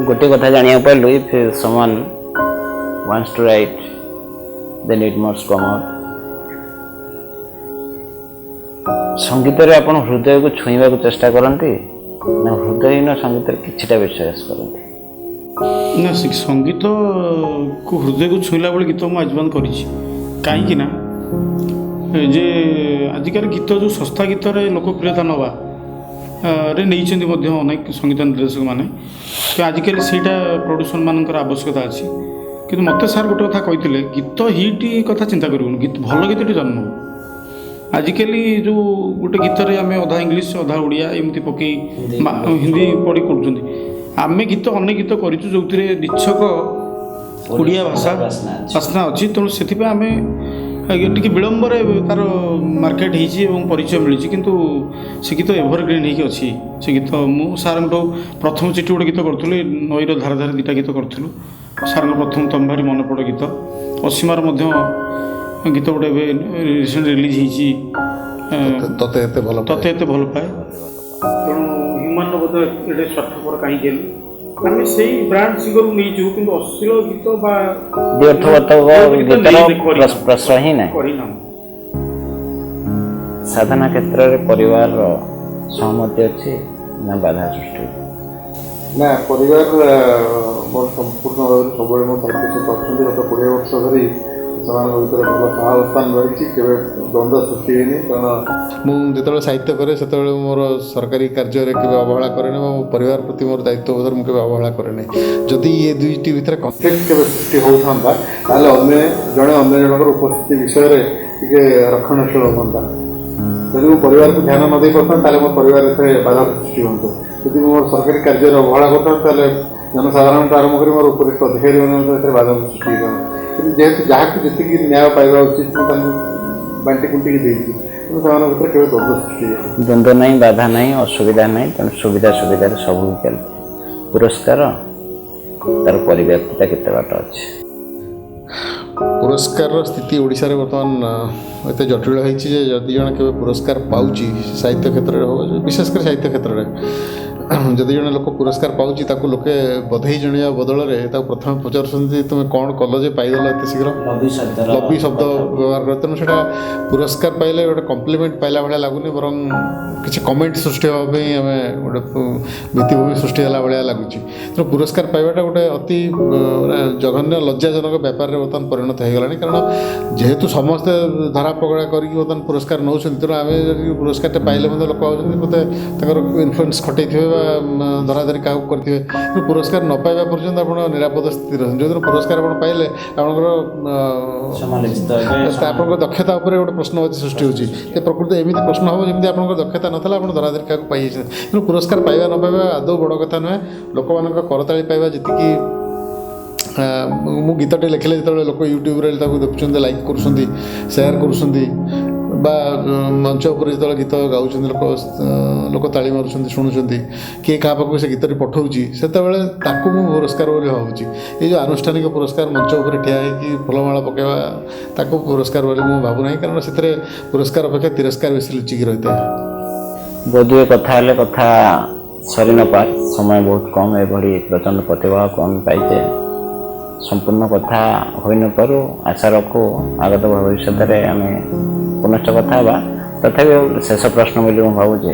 ଗୋଟିଏ କଥା ଜାଣିବାକୁ ପାଇଲୁ, if someone wants to write then it must come out. ସଙ୍ଗୀତରେ ଆପଣ ହୃଦୟକୁ ଛୁଇଁବାକୁ ଚେଷ୍ଟା କରନ୍ତି ନା ହୃଦୟହୀନ ସଙ୍ଗୀତରେ କିଛିଟା ବିଶ୍ୱାସ କରନ୍ତି? ନା, ସଙ୍ଗୀତକୁ ହୃଦୟକୁ ଛୁଇଁଲା ଭଳି ଗୀତ ମୁଁ ଆଜି ପର୍ଯ୍ୟନ୍ତ କରିଛି। କାହିଁକି ନା ଯେ ଆଜିକାଲି ଗୀତ ଯେଉଁ ଶସ୍ତା ଗୀତରେ ଲୋକପ୍ରିୟତା ନେବା ରେ ନେଇଛନ୍ତି ମଧ୍ୟ ଅନେକ ସଙ୍ଗୀତ ନିର୍ଦ୍ଦେଶକମାନେ, ତ ଆଜିକାଲି ସେଇଟା ପ୍ରଡ୍ୟୁସର ମାନଙ୍କର ଆବଶ୍ୟକତା ଅଛି। କିନ୍ତୁ ମୋତେ ସାର୍ ଗୋଟେ କଥା କହିଥିଲେ, ଗୀତ ହିଟ୍ କଥା ଚିନ୍ତା କରିବୁନି, ଗୀତ ଭଲ ଗୀତଟି ଜନ୍ମ ହେବ। ଆଜିକାଲି ଯେଉଁ ଗୋଟେ ଗୀତରେ ଆମେ ଅଧା ଇଂଲିଶ ଅଧା ଓଡ଼ିଆ ଏମିତି ପକେଇ ହିନ୍ଦୀ ପଢ଼ି କରୁଛନ୍ତି। ଆମେ ଗୀତ ଅନେକ ଗୀତ କରିଛୁ ଯେଉଁଥିରେ ନିଚ୍ଛକ ଓଡ଼ିଆ ଭାଷା ବାସ୍ନା ଅଛି, ତେଣୁ ସେଥିପାଇଁ ଆମେ ଟିକେ ବିଳମ୍ବରେ ତା'ର ମାର୍କେଟ ହେଇଛି ଏବଂ ପରିଚୟ ମିଳିଛି, କିନ୍ତୁ ସେ ଗୀତ ଏଭରଗ୍ରିନ୍ ହେଇକି ଅଛି। ସେ ଗୀତ ମୁଁ ସାର୍ଙ୍କଠୁ ପ୍ରଥମ ଚିଠି ଗୋଟେ ଗୀତ କରୁଥିଲି, ନଈର ଧାରେ ଧାରେ 2ଟା ଗୀତ କରୁଥିଲୁ। ସାର୍ଙ୍କ ପ୍ରଥମ ତମ ଭାରି ମନେ ପଡ଼େ ଗୀତ, ଅସୀମାର ମଧ୍ୟ ଗୀତ ଗୋଟେ ଏବେ ରିସେଣ୍ଟ ରିଲିଜ୍ ହେଇଛି, ତତେ ଏତେ ଭଲ ତତେ ଏତେ ଭଲ ପାଏ। ତେଣୁ ହ୍ୟୁମାନର ବୋଧ ଏଡ଼େ ସ୍ୱାର୍ଥପର କାହିଁକି ହେଲୁ, ଆମେ ସେଇ ବ୍ରାଣ୍ଡ ସିଙ୍ଗରକୁ ନେଇଯିବୁ, କିନ୍ତୁ ଅଶ୍ଳୀଳ ଗୀତ ବା ବ୍ୟର୍ଥବର୍ତ୍ତକ ଗୀତର ପ୍ରଶ୍ନ ହିଁ ନାହିଁ। କରିନାହୁଁ। ସାଧନା କ୍ଷେତ୍ରରେ ପରିବାରର ସହମତି ଅଛି ନା ବାଧା ସୃଷ୍ଟି? ନା, ପରିବାର ମୋର ସମ୍ପୂର୍ଣ୍ଣ ଭାବରେ ସବୁବେଳେ ମୋ ସାହିତ୍ୟ ସହିତ ଅଛନ୍ତି। ଗତ 20 ବର୍ଷ ଧରି ସେମାନଙ୍କ ଭିତରେ ଭଲ ସହାବସ୍ଥାନ ରହିଛି, କେବେ ଦ୍ୱନ୍ଦ୍ୱ ସୃଷ୍ଟି ହେଇନି। କାରଣ ମୁଁ ଯେତେବେଳେ ସାହିତ୍ୟ କରେ ସେତେବେଳେ ମୋର ସରକାରୀ କାର୍ଯ୍ୟରେ କେବେ ଅବହେଳା କରେନି, ବା ମୋ ପରିବାର ପ୍ରତି ମୋର ଦାୟିତ୍ୱବୋଧରେ ମୁଁ କେବେ ଅବହେଳା କରେନି। ଯଦି ଏ ଦୁଇଟି ଭିତରେ କନଫ୍ଲିକ୍ଟ କେବେ ସୃଷ୍ଟି ହେଉଥାନ୍ତା, ତାହେଲେ ଅନ୍ୟ ଜଣେ ଅନ୍ୟ ଜଣଙ୍କର ଉପସ୍ଥିତି ବିଷୟରେ ଟିକେ ରକ୍ଷଣଶୀଳ ହୁଅନ୍ତା। ଯଦି ମୁଁ ପରିବାରକୁ ଧ୍ୟାନ ନ ଦେଇ ପାରୁଥାନ୍ତି, ତାହେଲେ ମୋ ପରିବାର ଏଥିରେ ବାଧା ସୃଷ୍ଟି ହୁଅନ୍ତେ। ଯଦି ମୁଁ ମୋର ସରକାରୀ କାର୍ଯ୍ୟରେ ଅବହେଳା କରିଥାନ୍ତି, ତାହେଲେ ଜନସାଧାରଣଠୁ ଆରମ୍ଭ କରି ମୋର ଉପରିସ୍ଥ ଅଧିକାରୀମାନେ ମଧ୍ୟ ଏଥିରେ ବାଧା ସୃଷ୍ଟି ହେଇଥାନ୍ତେ। କିନ୍ତୁ ଯେହେତୁ ଯାହାକୁ ଯେତିକି ନ୍ୟାୟ ପାଇବା ଉଚିତ ମୁଁ ତାଙ୍କୁ ବାଣ୍ଟି କୁଣ୍ଟିକି ଦେଇଛି, ତେଣୁ ସେମାନଙ୍କ ଭିତରେ କେବେ ଦ୍ୱନ୍ଦ୍ୱ ସୃଷ୍ଟି ହେଇନି। ଦ୍ୱନ୍ଦ୍ୱ ନାହିଁ, ବାଧା ନାହିଁ, ଅସୁବିଧା ନାହିଁ, ତେଣୁ ସୁବିଧା ସୁବିଧାରେ ସବୁ ଚାଲିଛି। ପୁରସ୍କାର ତାର ପରିବ୍ୟାପ୍ତିଟା କେତେ ବାଟ ଅଛି? ପୁରସ୍କାରର ସ୍ଥିତି ଓଡ଼ିଶାରେ ବର୍ତ୍ତମାନ ଏତେ ଜଟିଳ ହେଇଛି ଯେ ଯଦି ଜଣେ କେବେ ପୁରସ୍କାର ପାଉଛି ସାହିତ୍ୟ କ୍ଷେତ୍ରରେ ହଉ, ବିଶେଷ କରି ସାହିତ୍ୟ କ୍ଷେତ୍ରରେ, ଯଦି ଜଣେ ଲୋକ ପୁରସ୍କାର ପାଉଛି, ତାକୁ ଲୋକେ ବଧେଇ ଜଣାଇବା ବଦଳରେ ତାକୁ ପ୍ରଥମେ ପଚାରୁଛନ୍ତି, ତୁମେ କ'ଣ କଲ ଯେ ପାଇଗଲ ଏତେ ଶୀଘ୍ର? ଲବି ଶବ୍ଦର ଲବି ଶବ୍ଦ ବ୍ୟବହାର କରେ। ତେଣୁ ସେଇଟା ପୁରସ୍କାର ପାଇଲେ ଗୋଟେ କମ୍ପ୍ଲିମେଣ୍ଟ ପାଇଲା ଭଳିଆ ଲାଗୁନି, ବରଂ କିଛି କମେଣ୍ଟ ସୃଷ୍ଟି ହେବା ପାଇଁ ଆମେ ଗୋଟେ ଭିତ୍ତିଭୂମି ସୃଷ୍ଟି ହେଲା ଭଳିଆ ଲାଗୁଛି। ତେଣୁ ପୁରସ୍କାର ପାଇବାଟା ଗୋଟେ ଅତି ମାନେ ଜଘନ୍ୟ, ଲଜ୍ଜାଜନକ ବ୍ୟାପାରରେ ବର୍ତ୍ତମାନ ପରିଣତ ହେଇଗଲାଣି। କାରଣ ଯେହେତୁ ସମସ୍ତେ ଧରା ପକଡ଼ା କରିକି ବର୍ତ୍ତମାନ ପୁରସ୍କାର ନେଉଛନ୍ତି, ତେଣୁ ଆମେ ଯଦି ପୁରସ୍କାରଟା ପାଇଲେ ମଧ୍ୟ ଲୋକ ଭାବୁଛନ୍ତି ବୋଧେ ତାଙ୍କର ଇନଫ୍ଲୁଏନ୍ସ ଖଟେଇଥିବେ ବା ଧରାଧରି କାହାକୁ କରିଥିବେ। ତେଣୁ ପୁରସ୍କାର ନ ପାଇବା ପର୍ଯ୍ୟନ୍ତ ଆପଣ ନିରାପଦ ସ୍ଥିତିରେ ଅଛନ୍ତି। ଯେଉଁଦିନ ପୁରସ୍କାର ଆପଣ ପାଇଲେ, ଆପଣଙ୍କର ସମାଲୋଚିତ ହେବେ। ତ ଆପଣଙ୍କ ଦକ୍ଷତା ଉପରେ ଗୋଟେ ପ୍ରଶ୍ନବାଚୀ ସୃଷ୍ଟି ହେଉଛି ଯେ ପ୍ରକୃତ ଏମିତି ପ୍ରଶ୍ନ ହେବ ଯେମିତି ଆପଣଙ୍କ ଦକ୍ଷତା ନଥିଲା, ଆପଣ ଧରାଧରି କାହାକୁ ପାଇଯାଇଛନ୍ତି। ତେଣୁ ପୁରସ୍କାର ପାଇବା ନ ପାଇବା ଆଦୌ ବଡ଼ କଥା ନୁହେଁ। ଲୋକମାନଙ୍କ କରତାଳି ପାଇବା ଯେତିକି, ମୁଁ ଗୀତଟେ ଲେଖିଲେ ଯେତେବେଳେ ଲୋକ ୟୁଟ୍ୟୁବରେ ତାକୁ ଦେଖୁଛନ୍ତି, ଲାଇକ୍ କରୁଛନ୍ତି, ସେୟାର କରୁଛନ୍ତି, ବା ମଞ୍ଚ ଉପରେ ଯେତେବେଳେ ଗୀତ ଗାଉଛନ୍ତି ଲୋକ ତାଳି ମାରୁଛନ୍ତି, ଶୁଣୁଛନ୍ତି, କିଏ କାହା ପାଖକୁ ସେ ଗୀତଟି ପଠାଉଛି, ସେତେବେଳେ ତାକୁ ମୁଁ ପୁରସ୍କାର ବୋଲି ଭାବୁଛି। ଏଇ ଯେଉଁ ଆନୁଷ୍ଠାନିକ ପୁରସ୍କାର, ମଞ୍ଚ ଉପରେ ଠିଆ ହେଇକି ଫୁଲମାଳ ପକାଇବା, ତାକୁ ପୁରସ୍କାର ବୋଲି ମୁଁ ଭାବୁନାହିଁ। କାରଣ ସେଥିରେ ପୁରସ୍କାର ଅପେକ୍ଷା ତିରସ୍କାର ବେଶୀ ଲୁଚିକି ରହିଥାଏ। ବୋଧହୁଏ କଥା ହେଲେ କଥା ସରି ନପାରେ, ସମୟ ବହୁତ କମ୍। ଏଭଳି ପ୍ରଚଣ୍ଡ ପ୍ରତିଭାକୁ ଆମେ ପାଇଛେ, ସମ୍ପୂର୍ଣ୍ଣ କଥା ହୋଇନପାରୁ। ଆଶା ରଖୁ ଆଗତ ଭବିଷ୍ୟତରେ ଆମେ ପୁନଶ୍ଚ କଥା ହେବା। ତଥାପି ଶେଷ ପ୍ରଶ୍ନ ବୋଲି ମୁଁ ଭାବୁଛି,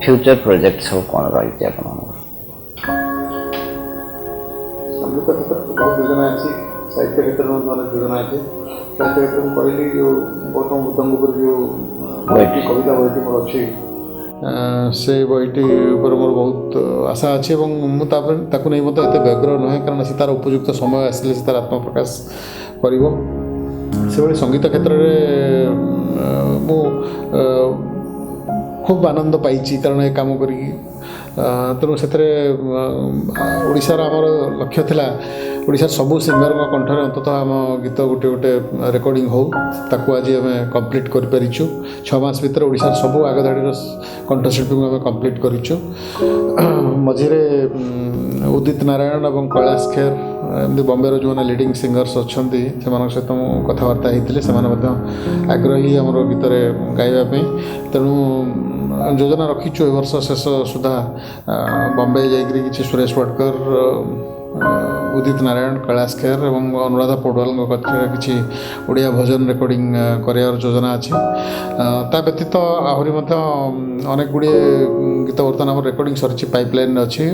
ଫ୍ୟୁଚର ପ୍ରୋଜେକ୍ଟ ସବୁ କ'ଣ ରହିଛି ଆପଣଙ୍କର? ସଙ୍ଗୀତ କ୍ଷେତ୍ରରେ ତ ବହୁତ ଯୋଜନା ଅଛି, ସାହିତ୍ୟ କ୍ଷେତ୍ରରେ ମଧ୍ୟ ଅନେକ ଯୋଜନା ଅଛି। ସାହିତ୍ୟ କ୍ଷେତ୍ରରେ ମୁଁ କହିଲି, ଯେଉଁ ଗୌତମ ବୁଦ୍ଧଙ୍କ ଉପରେ ଯେଉଁ ବହିଟି, କବିତା ବହିଟି ମୋର ଅଛି, ସେ ବହିଟି ଉପରେ ମୋର ବହୁତ ଆଶା ଅଛି ଏବଂ ମୁଁ ତାପରେ ତାକୁ ନେଇ ମଧ୍ୟ ଏତେ ବ୍ୟଗ୍ର ନୁହେଁ, କାରଣ ସେ ତା'ର ଉପଯୁକ୍ତ ସମୟ ଆସିଲେ ସେ ତା'ର ଆତ୍ମପ୍ରକାଶ କରିବ। ସେଭଳି ସଙ୍ଗୀତ କ୍ଷେତ୍ରରେ ମୁଁ ଖୁବ୍ ଆନନ୍ଦ ପାଇଛି, କାରଣ ଏ କାମ କରିକି। ତେଣୁ ସେଥିରେ ଓଡ଼ିଶାର ଆମର ଲକ୍ଷ୍ୟ ଥିଲା, ଓଡ଼ିଶାର ସବୁ ସିଙ୍ଗରଙ୍କ କଣ୍ଠରେ ଅନ୍ତତଃ ଆମ ଗୀତ ଗୋଟେ ଗୋଟେ ରେକର୍ଡ଼ିଂ ହେଉ। ତାକୁ ଆଜି ଆମେ କମ୍ପ୍ଲିଟ୍ କରିପାରିଛୁ। 6 ମାସ ଭିତରେ ଓଡ଼ିଶାର ସବୁ ଆଗଧାଡ଼ିର କଣ୍ଠଶିଳ୍ପୀଙ୍କୁ ଆମେ କମ୍ପ୍ଲିଟ୍ କରିଛୁ। ମଝିରେ ଉଦିତ ନାରାୟଣ ଏବଂ କୈଳାସ ଖେର, ଏମିତି ବମ୍ବେର ଯେଉଁମାନେ ଲିଡ଼ିଂ ସିଙ୍ଗର୍ସ ଅଛନ୍ତି, ସେମାନଙ୍କ ସହିତ ମୁଁ କଥାବାର୍ତ୍ତା ହେଇଥିଲି। ସେମାନେ ମଧ୍ୟ ଆଗ୍ରହୀ ଆମର ଗୀତରେ ଗାଇବା ପାଇଁ। ତେଣୁ ଯୋଜନା ରଖିଛୁ, ଏ ବର୍ଷ ଶେଷ ସୁଦ୍ଧା ବମ୍ବେ ଯାଇକରି କିଛି ସୁରେଶ ୱାଡକର, ଉଦିତ ନାରାୟଣ, କୈଳାସ ଖେର ଏବଂ ଅନୁରାଧା ପୌଡୱାଲଙ୍କ କତିରେ କିଛି ଓଡ଼ିଆ ଭଜନ ରେକର୍ଡ଼ିଂ କରିବାର ଯୋଜନା ଅଛି। ତା ବ୍ୟତୀତ ଆହୁରି ମଧ୍ୟ ଅନେକ ଗୁଡ଼ିଏ ଗୀତ ବର୍ତ୍ତମାନ ଆମର ରେକର୍ଡ଼ିଂ ସରିଛି, ପାଇପଲାଇନ୍ରେ ଅଛି।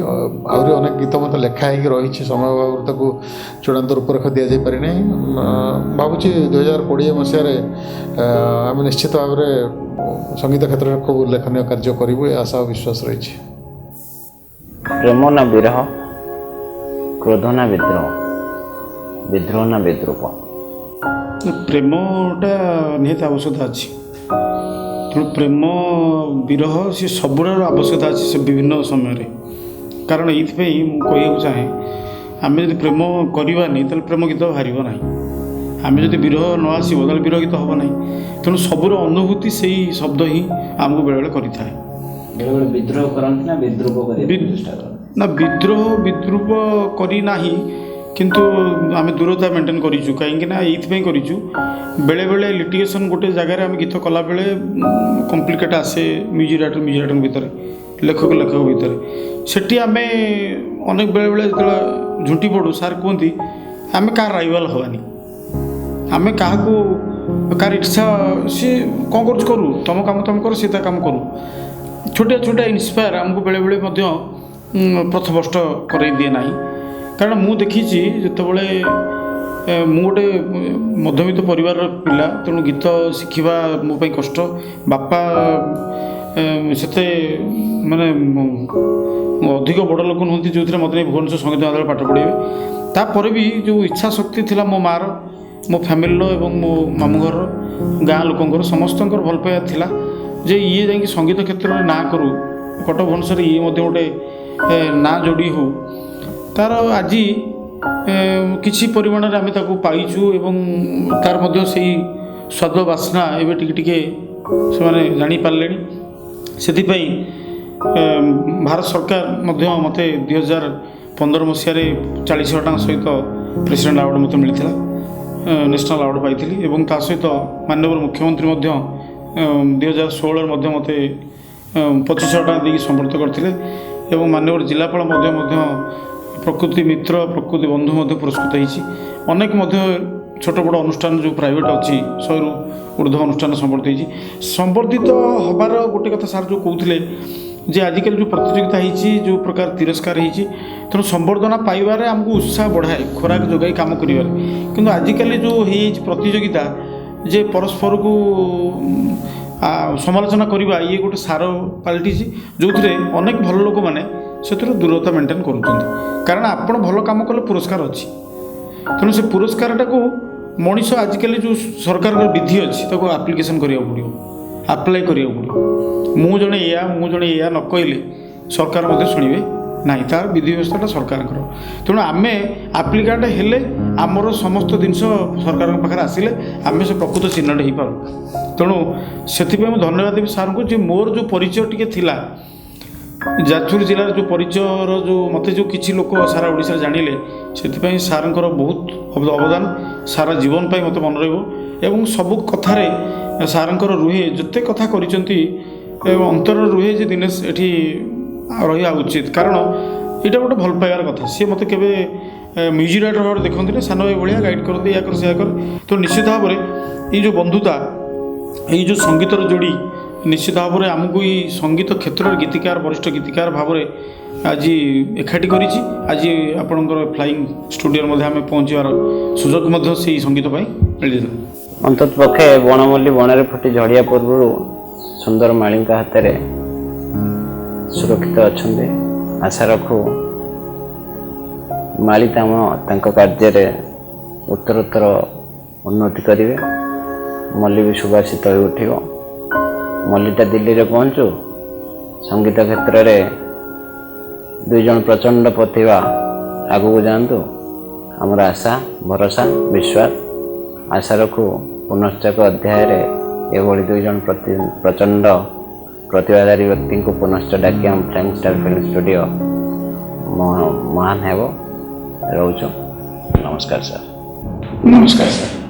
ଆହୁରି ଅନେକ ଗୀତ ମଧ୍ୟ ଲେଖା ହେଇକି ରହିଛି, ସମୟ ଅଭାବରୁ ତାକୁ ଚୂଡ଼ାନ୍ତ ରୂପରେଖ ଦିଆଯାଇପାରିନାହିଁ। ଭାବୁଛି 2020 ମସିହାରେ ଆମେ ନିଶ୍ଚିତ ଭାବରେ ସଙ୍ଗୀତ କ୍ଷେତ୍ରରେ ଖୁବ୍ ଉଲ୍ଲେଖନୀୟ କାର୍ଯ୍ୟ କରିବୁ, ଏ ଆଶା ଓ ବିଶ୍ୱାସ ରହିଛି। ପ୍ରେମ ନା ବିରହ, କ୍ରୋଧ ନା ବିଦ୍ରୋହ, ବିଦ୍ରୋହ ନା ବିଦ୍ରୂପ? ପ୍ରେମଟା ନିହାତି ଆବଶ୍ୟକତା ଅଛି। ତେଣୁ ପ୍ରେମ, ବିରହ, ସେ ସବୁର ଆବଶ୍ୟକତା ଅଛି ସେ ବିଭିନ୍ନ ସମୟରେ। କାରଣ ଏଇଥିପାଇଁ ମୁଁ କହିବାକୁ ଚାହେଁ, ଆମେ ଯଦି ପ୍ରେମ କରିବାନି ତାହେଲେ ପ୍ରେମ ଗୀତ ବାହାରିବ ନାହିଁ। ଆମେ ଯଦି ବିରହ ନ ଆସିବ ତାହେଲେ ବିରହ ଗୀତ ହେବ ନାହିଁ। ତେଣୁ ସବୁର ଅନୁଭୂତି ସେଇ ଶବ୍ଦ ହିଁ ଆମକୁ ବେଳେବେଳେ କରିଥାଏ। ବେଳେବେଳେ ବିଦ୍ରୋହ କରନ୍ତି ନା ବିଦ୍ରୂପ କରିବାକୁ ଚେଷ୍ଟା କରନ୍ତି? ନା, ବିଦ୍ରୋହ ବିଦ୍ରୂପ କରିନାହିଁ, କିନ୍ତୁ ଆମେ ଦୂରତା ମେଣ୍ଟେନ୍ କରିଛୁ। କାହିଁକି ନା ଏଇଥିପାଇଁ କରିଛୁ, ବେଳେବେଳେ ଲିଟିଗେସନ୍ ଗୋଟେ ଜାଗାରେ ଆମେ ଗୀତ କଲାବେଳେ କମ୍ପ୍ଲିକେଟ୍ ଆସେ ମ୍ୟୁଜିକ୍ ରାଇଟର ମ୍ୟୁଜିକ୍ ରାଇଟରଙ୍କ ଭିତରେ, ଲେଖକ ଲେଖକ ଭିତରେ। ସେଠି ଆମେ ଅନେକ ବେଳେବେଳେ ଯେତେବେଳେ ଝୁଣ୍ଟି ପଡ଼ୁ, ସାର୍ କୁହନ୍ତି, ଆମେ କାହାର ରାଇଭାଲ୍ ହେବାନି, ଆମେ କାହାକୁ କାହାର ଇଚ୍ଛା ସିଏ କ'ଣ କରୁଛି କରୁ, ତୁମ କାମ ତୁମେ କର, ସିଏ ତା କାମ କରୁ। ଛୋଟିଆ ଛୋଟିଆ ଇନ୍ସପାୟାର ଆମକୁ ବେଳେବେଳେ ମଧ୍ୟ ପଥଭ୍ରଷ୍ଟ କରେଇ ଦିଏ ନାହିଁ। କାରଣ ମୁଁ ଦେଖିଛି, ଯେତେବେଳେ ମୁଁ ଗୋଟେ ମଧ୍ୟବିତ୍ତ ପରିବାରର ପିଲା, ତେଣୁ ଗୀତ ଶିଖିବା ମୋ ପାଇଁ କଷ୍ଟ। ବାପା ସେତେ ମାନେ ଅଧିକ ବଡ଼ ଲୋକ ନୁହନ୍ତି ଯେଉଁଥିରେ ମୋତେ ନେଇ ଭୁବନେଶ୍ୱର ସଙ୍ଗୀତ ମହାବିଦ୍ୟାଳୟରେ ପାଠ ପଢ଼େଇବେ। ତାପରେ ବି ଯେଉଁ ଇଚ୍ଛା ଶକ୍ତି ଥିଲା ମୋ ମାଆର, ମୋ ଫ୍ୟାମିଲିର ଏବଂ ମୋ ମାମୁଁ ଘରର, ଗାଁ ଲୋକଙ୍କର, ସମସ୍ତଙ୍କର ଭଲ ପାଇବା ଥିଲା ଯେ ଇଏ ଯାଇକି ସଙ୍ଗୀତ କ୍ଷେତ୍ରରେ ନାଁ କରୁ, କଟକ ଭୁବନେଶ୍ୱରରେ ଇଏ ମଧ୍ୟ ଗୋଟେ ନାଁ ଯୋଡ଼ି ହଉ। ତାର ଆଜି କିଛି ପରିମାଣରେ ଆମେ ତାକୁ ପାଇଛୁ ଏବଂ ତାର ମଧ୍ୟ ସେଇ ସ୍ୱାଦ ବାସ୍ନା ଏବେ ଟିକେ ଟିକେ ସେମାନେ ଜାଣିପାରିଲେଣି। ସେଥିପାଇଁ ଭାରତ ସରକାର ମଧ୍ୟ ମୋତେ 2015 ମସିହାରେ 40,000 ଟଙ୍କା ସହିତ ପ୍ରେସିଡେଣ୍ଟ ଆୱାର୍ଡ଼ ମୋତେ ମିଳିଥିଲା, ନ୍ୟାସନାଲ୍ ଆୱାର୍ଡ଼ ପାଇଥିଲି ଏବଂ ତା ସହିତ ମାନ୍ୟବର ମୁଖ୍ୟମନ୍ତ୍ରୀ ମଧ୍ୟ 2016ରେ ମଧ୍ୟ ମୋତେ 2500 ଟଙ୍କା ଦେଇକି ସମ୍ବର୍ଦ୍ଧିତ କରିଥିଲେ ଏବଂ ମାନ୍ୟବର ଜିଲ୍ଲାପାଳ ମଧ୍ୟ ମଧ୍ୟ ପ୍ରକୃତି ମିତ୍ର, ପ୍ରକୃତି ବନ୍ଧୁ ମଧ୍ୟ ପୁରସ୍କୃତ ହେଇଛି। ଅନେକ ମଧ୍ୟ ଛୋଟ ବଡ଼ ଅନୁଷ୍ଠାନ ଯେଉଁ ପ୍ରାଇଭେଟ୍ ଅଛି, 100ରୁ ଉର୍ଦ୍ଧ୍ୱ ଅନୁଷ୍ଠାନ ସମ୍ବର୍ଦ୍ଧିତ ହେଇଛି। ସମ୍ବର୍ଦ୍ଧିତ ହେବାର ଗୋଟେ କଥା ସାର୍ ଯେଉଁ କହୁଥିଲେ ଯେ ଆଜିକାଲି ଯେଉଁ ପ୍ରତିଯୋଗିତା ହେଇଛି, ଯେଉଁ ପ୍ରକାର ତିରସ୍କାର ହେଇଛି, ତେଣୁ ସମ୍ବର୍ଦ୍ଧନା ପାଇବାରେ ଆମକୁ ଉତ୍ସାହ ବଢ଼ାଏ, ଖୋରାକ ଯୋଗାଇ କାମ କରିବାରେ। କିନ୍ତୁ ଆଜିକାଲି ଯେଉଁ ହେଇଯାଇଛି ପ୍ରତିଯୋଗିତା ଯେ ପରସ୍ପରକୁ ସମାଲୋଚନା କରିବା, ଇଏ ଗୋଟେ ସାର ପାଲଟିଛି, ଯେଉଁଥିରେ ଅନେକ ଭଲ ଲୋକମାନେ ସେଥିରୁ ଦୂରତା ମେଣ୍ଟେନ୍ କରୁଛନ୍ତି। କାରଣ ଆପଣ ଭଲ କାମ କଲେ ପୁରସ୍କାର ଅଛି, ତେଣୁ ସେ ପୁରସ୍କାରଟାକୁ ମଣିଷ ଆଜିକାଲି ଯେଉଁ ସରକାରଙ୍କର ବିଧି ଅଛି ତାକୁ ଆପ୍ଲିକେସନ୍ କରିବାକୁ ପଡ଼ିବ, ଆପ୍ଲାଏ କରିବାକୁ ପଡ଼ିବ। ମୁଁ ଜଣେ ଏଇଆ, ମୁଁ ଜଣେ ଏଇଆ ନ କହିଲେ ସରକାର ମଧ୍ୟ ଶୁଣିବେ ନାହିଁ, ତାର ବିଧି ବ୍ୟବସ୍ଥାଟା ସରକାରଙ୍କର। ତେଣୁ ଆମେ ଆପ୍ଲିକାଣ୍ଟ ହେଲେ ଆମର ସମସ୍ତ ଜିନିଷ ସରକାରଙ୍କ ପାଖରେ ଆସିଲେ ଆମେ ସେ ପ୍ରକୃତ ଚିହ୍ନଟ ହେଇପାରୁ। ତେଣୁ ସେଥିପାଇଁ ମୁଁ ଧନ୍ୟବାଦ ଦେବି ସାର୍ଙ୍କୁ ଯେ ମୋର ଯେଉଁ ପରିଚୟ ଟିକେ ଥିଲା ଯାଜପୁର ଜିଲ୍ଲାର, ଯେଉଁ ପରିଚୟର ଯେଉଁ ମୋତେ ଯେଉଁ କିଛି ଲୋକ ସାରା ଓଡ଼ିଶାରେ ଜାଣିଲେ, ସେଥିପାଇଁ ସାର୍ଙ୍କର ବହୁତ ଅବଦାନ ସାରା ଜୀବନ ପାଇଁ ମୋତେ ମନେ ରହିବ। ଏବଂ ସବୁ କଥାରେ ସାର୍ଙ୍କର ରୁହେ, ଯେତେ କଥା କରିଛନ୍ତି ଏବଂ ଅନ୍ତରରେ ରୁହେ ଯେ ଦିନେଶ ଏଠି ରହିବା ଉଚିତ, କାରଣ ଏଇଟା ଗୋଟେ ଭଲ ପାଇବାର କଥା। ସିଏ ମୋତେ କେବେ ମ୍ୟୁଜିକ୍ ଡାଇରେକ୍ଟର ଭାବରେ ଦେଖନ୍ତିନି, ସାନ ଭାଇ ଭଳିଆ ଗାଇଡ଼ କରନ୍ତି, ଏୟା କର ସେୟା କର। ତ ନିଶ୍ଚିତ ଭାବରେ ଏଇ ଯେଉଁ ବନ୍ଧୁତା, ଏଇ ଯେଉଁ ସଙ୍ଗୀତର ଯୋଡ଼ି ନିଶ୍ଚିତ ଭାବରେ ଆମକୁ ଏଇ ସଙ୍ଗୀତ କ୍ଷେତ୍ରରେ ଗୀତିକାର, ବରିଷ୍ଠ ଗୀତିକାର ଭାବରେ ଆଜି ଏକାଠି କରିଛି। ଆଜି ଆପଣଙ୍କର ଫ୍ଲାଇଂ ଷ୍ଟୁଡ଼ିଓରେ ମଧ୍ୟ ଆମେ ପହଞ୍ଚିବାର ସୁଯୋଗ ମଧ୍ୟ ସେଇ ସଙ୍ଗୀତ ପାଇଁ ମିଳିଥିଲା। ଅନ୍ତତଃ ପକ୍ଷେ ବଣମଲ୍ଲୀ ବଣରେ ଫୁଟି ଝଡ଼ିବା ପୂର୍ବରୁ ସୁନ୍ଦର ମାଳିଙ୍କ ହାତରେ ସୁରକ୍ଷିତ ଅଛନ୍ତି। ଆଶା ରଖୁ ମାଳି ତାଙ୍କ କାର୍ଯ୍ୟରେ ଉତ୍ତରୋତ୍ତର ଉନ୍ନତି କରିବେ, ମଲ୍ଲୀ ବି ସୁବାସିତ ହୋଇ ଉଠିବ। ମଲ୍ଲୀଟା ଦିଲ୍ଲୀରେ ପହଞ୍ଚୁ, ସଙ୍ଗୀତ କ୍ଷେତ୍ରରେ ଦୁଇ ଜଣ ପ୍ରଚଣ୍ଡ ପ୍ରତିଭା ଆଗକୁ ଯାଆନ୍ତୁ, ଆମର ଆଶା, ଭରସା, ବିଶ୍ୱାସ। ଆଶା ରଖୁ ପୁନଶ୍ଚ ଏକ ଅଧ୍ୟାୟରେ ଏଭଳି ଦୁଇ ଜଣ ପ୍ରଚଣ୍ଡ ପ୍ରତିଭାଧାରୀ ବ୍ୟକ୍ତିଙ୍କୁ ପୁନଶ୍ଚ ଡାକି ଆମ ଫ୍ଲାଇଂ ଷ୍ଟାର ଫିଲ୍ମ ଷ୍ଟୁଡ଼ିଓ ମହାନ ହେବ। ରହୁଛୁ, ନମସ୍କାର ସାର୍। ନମସ୍କାର ସାର୍।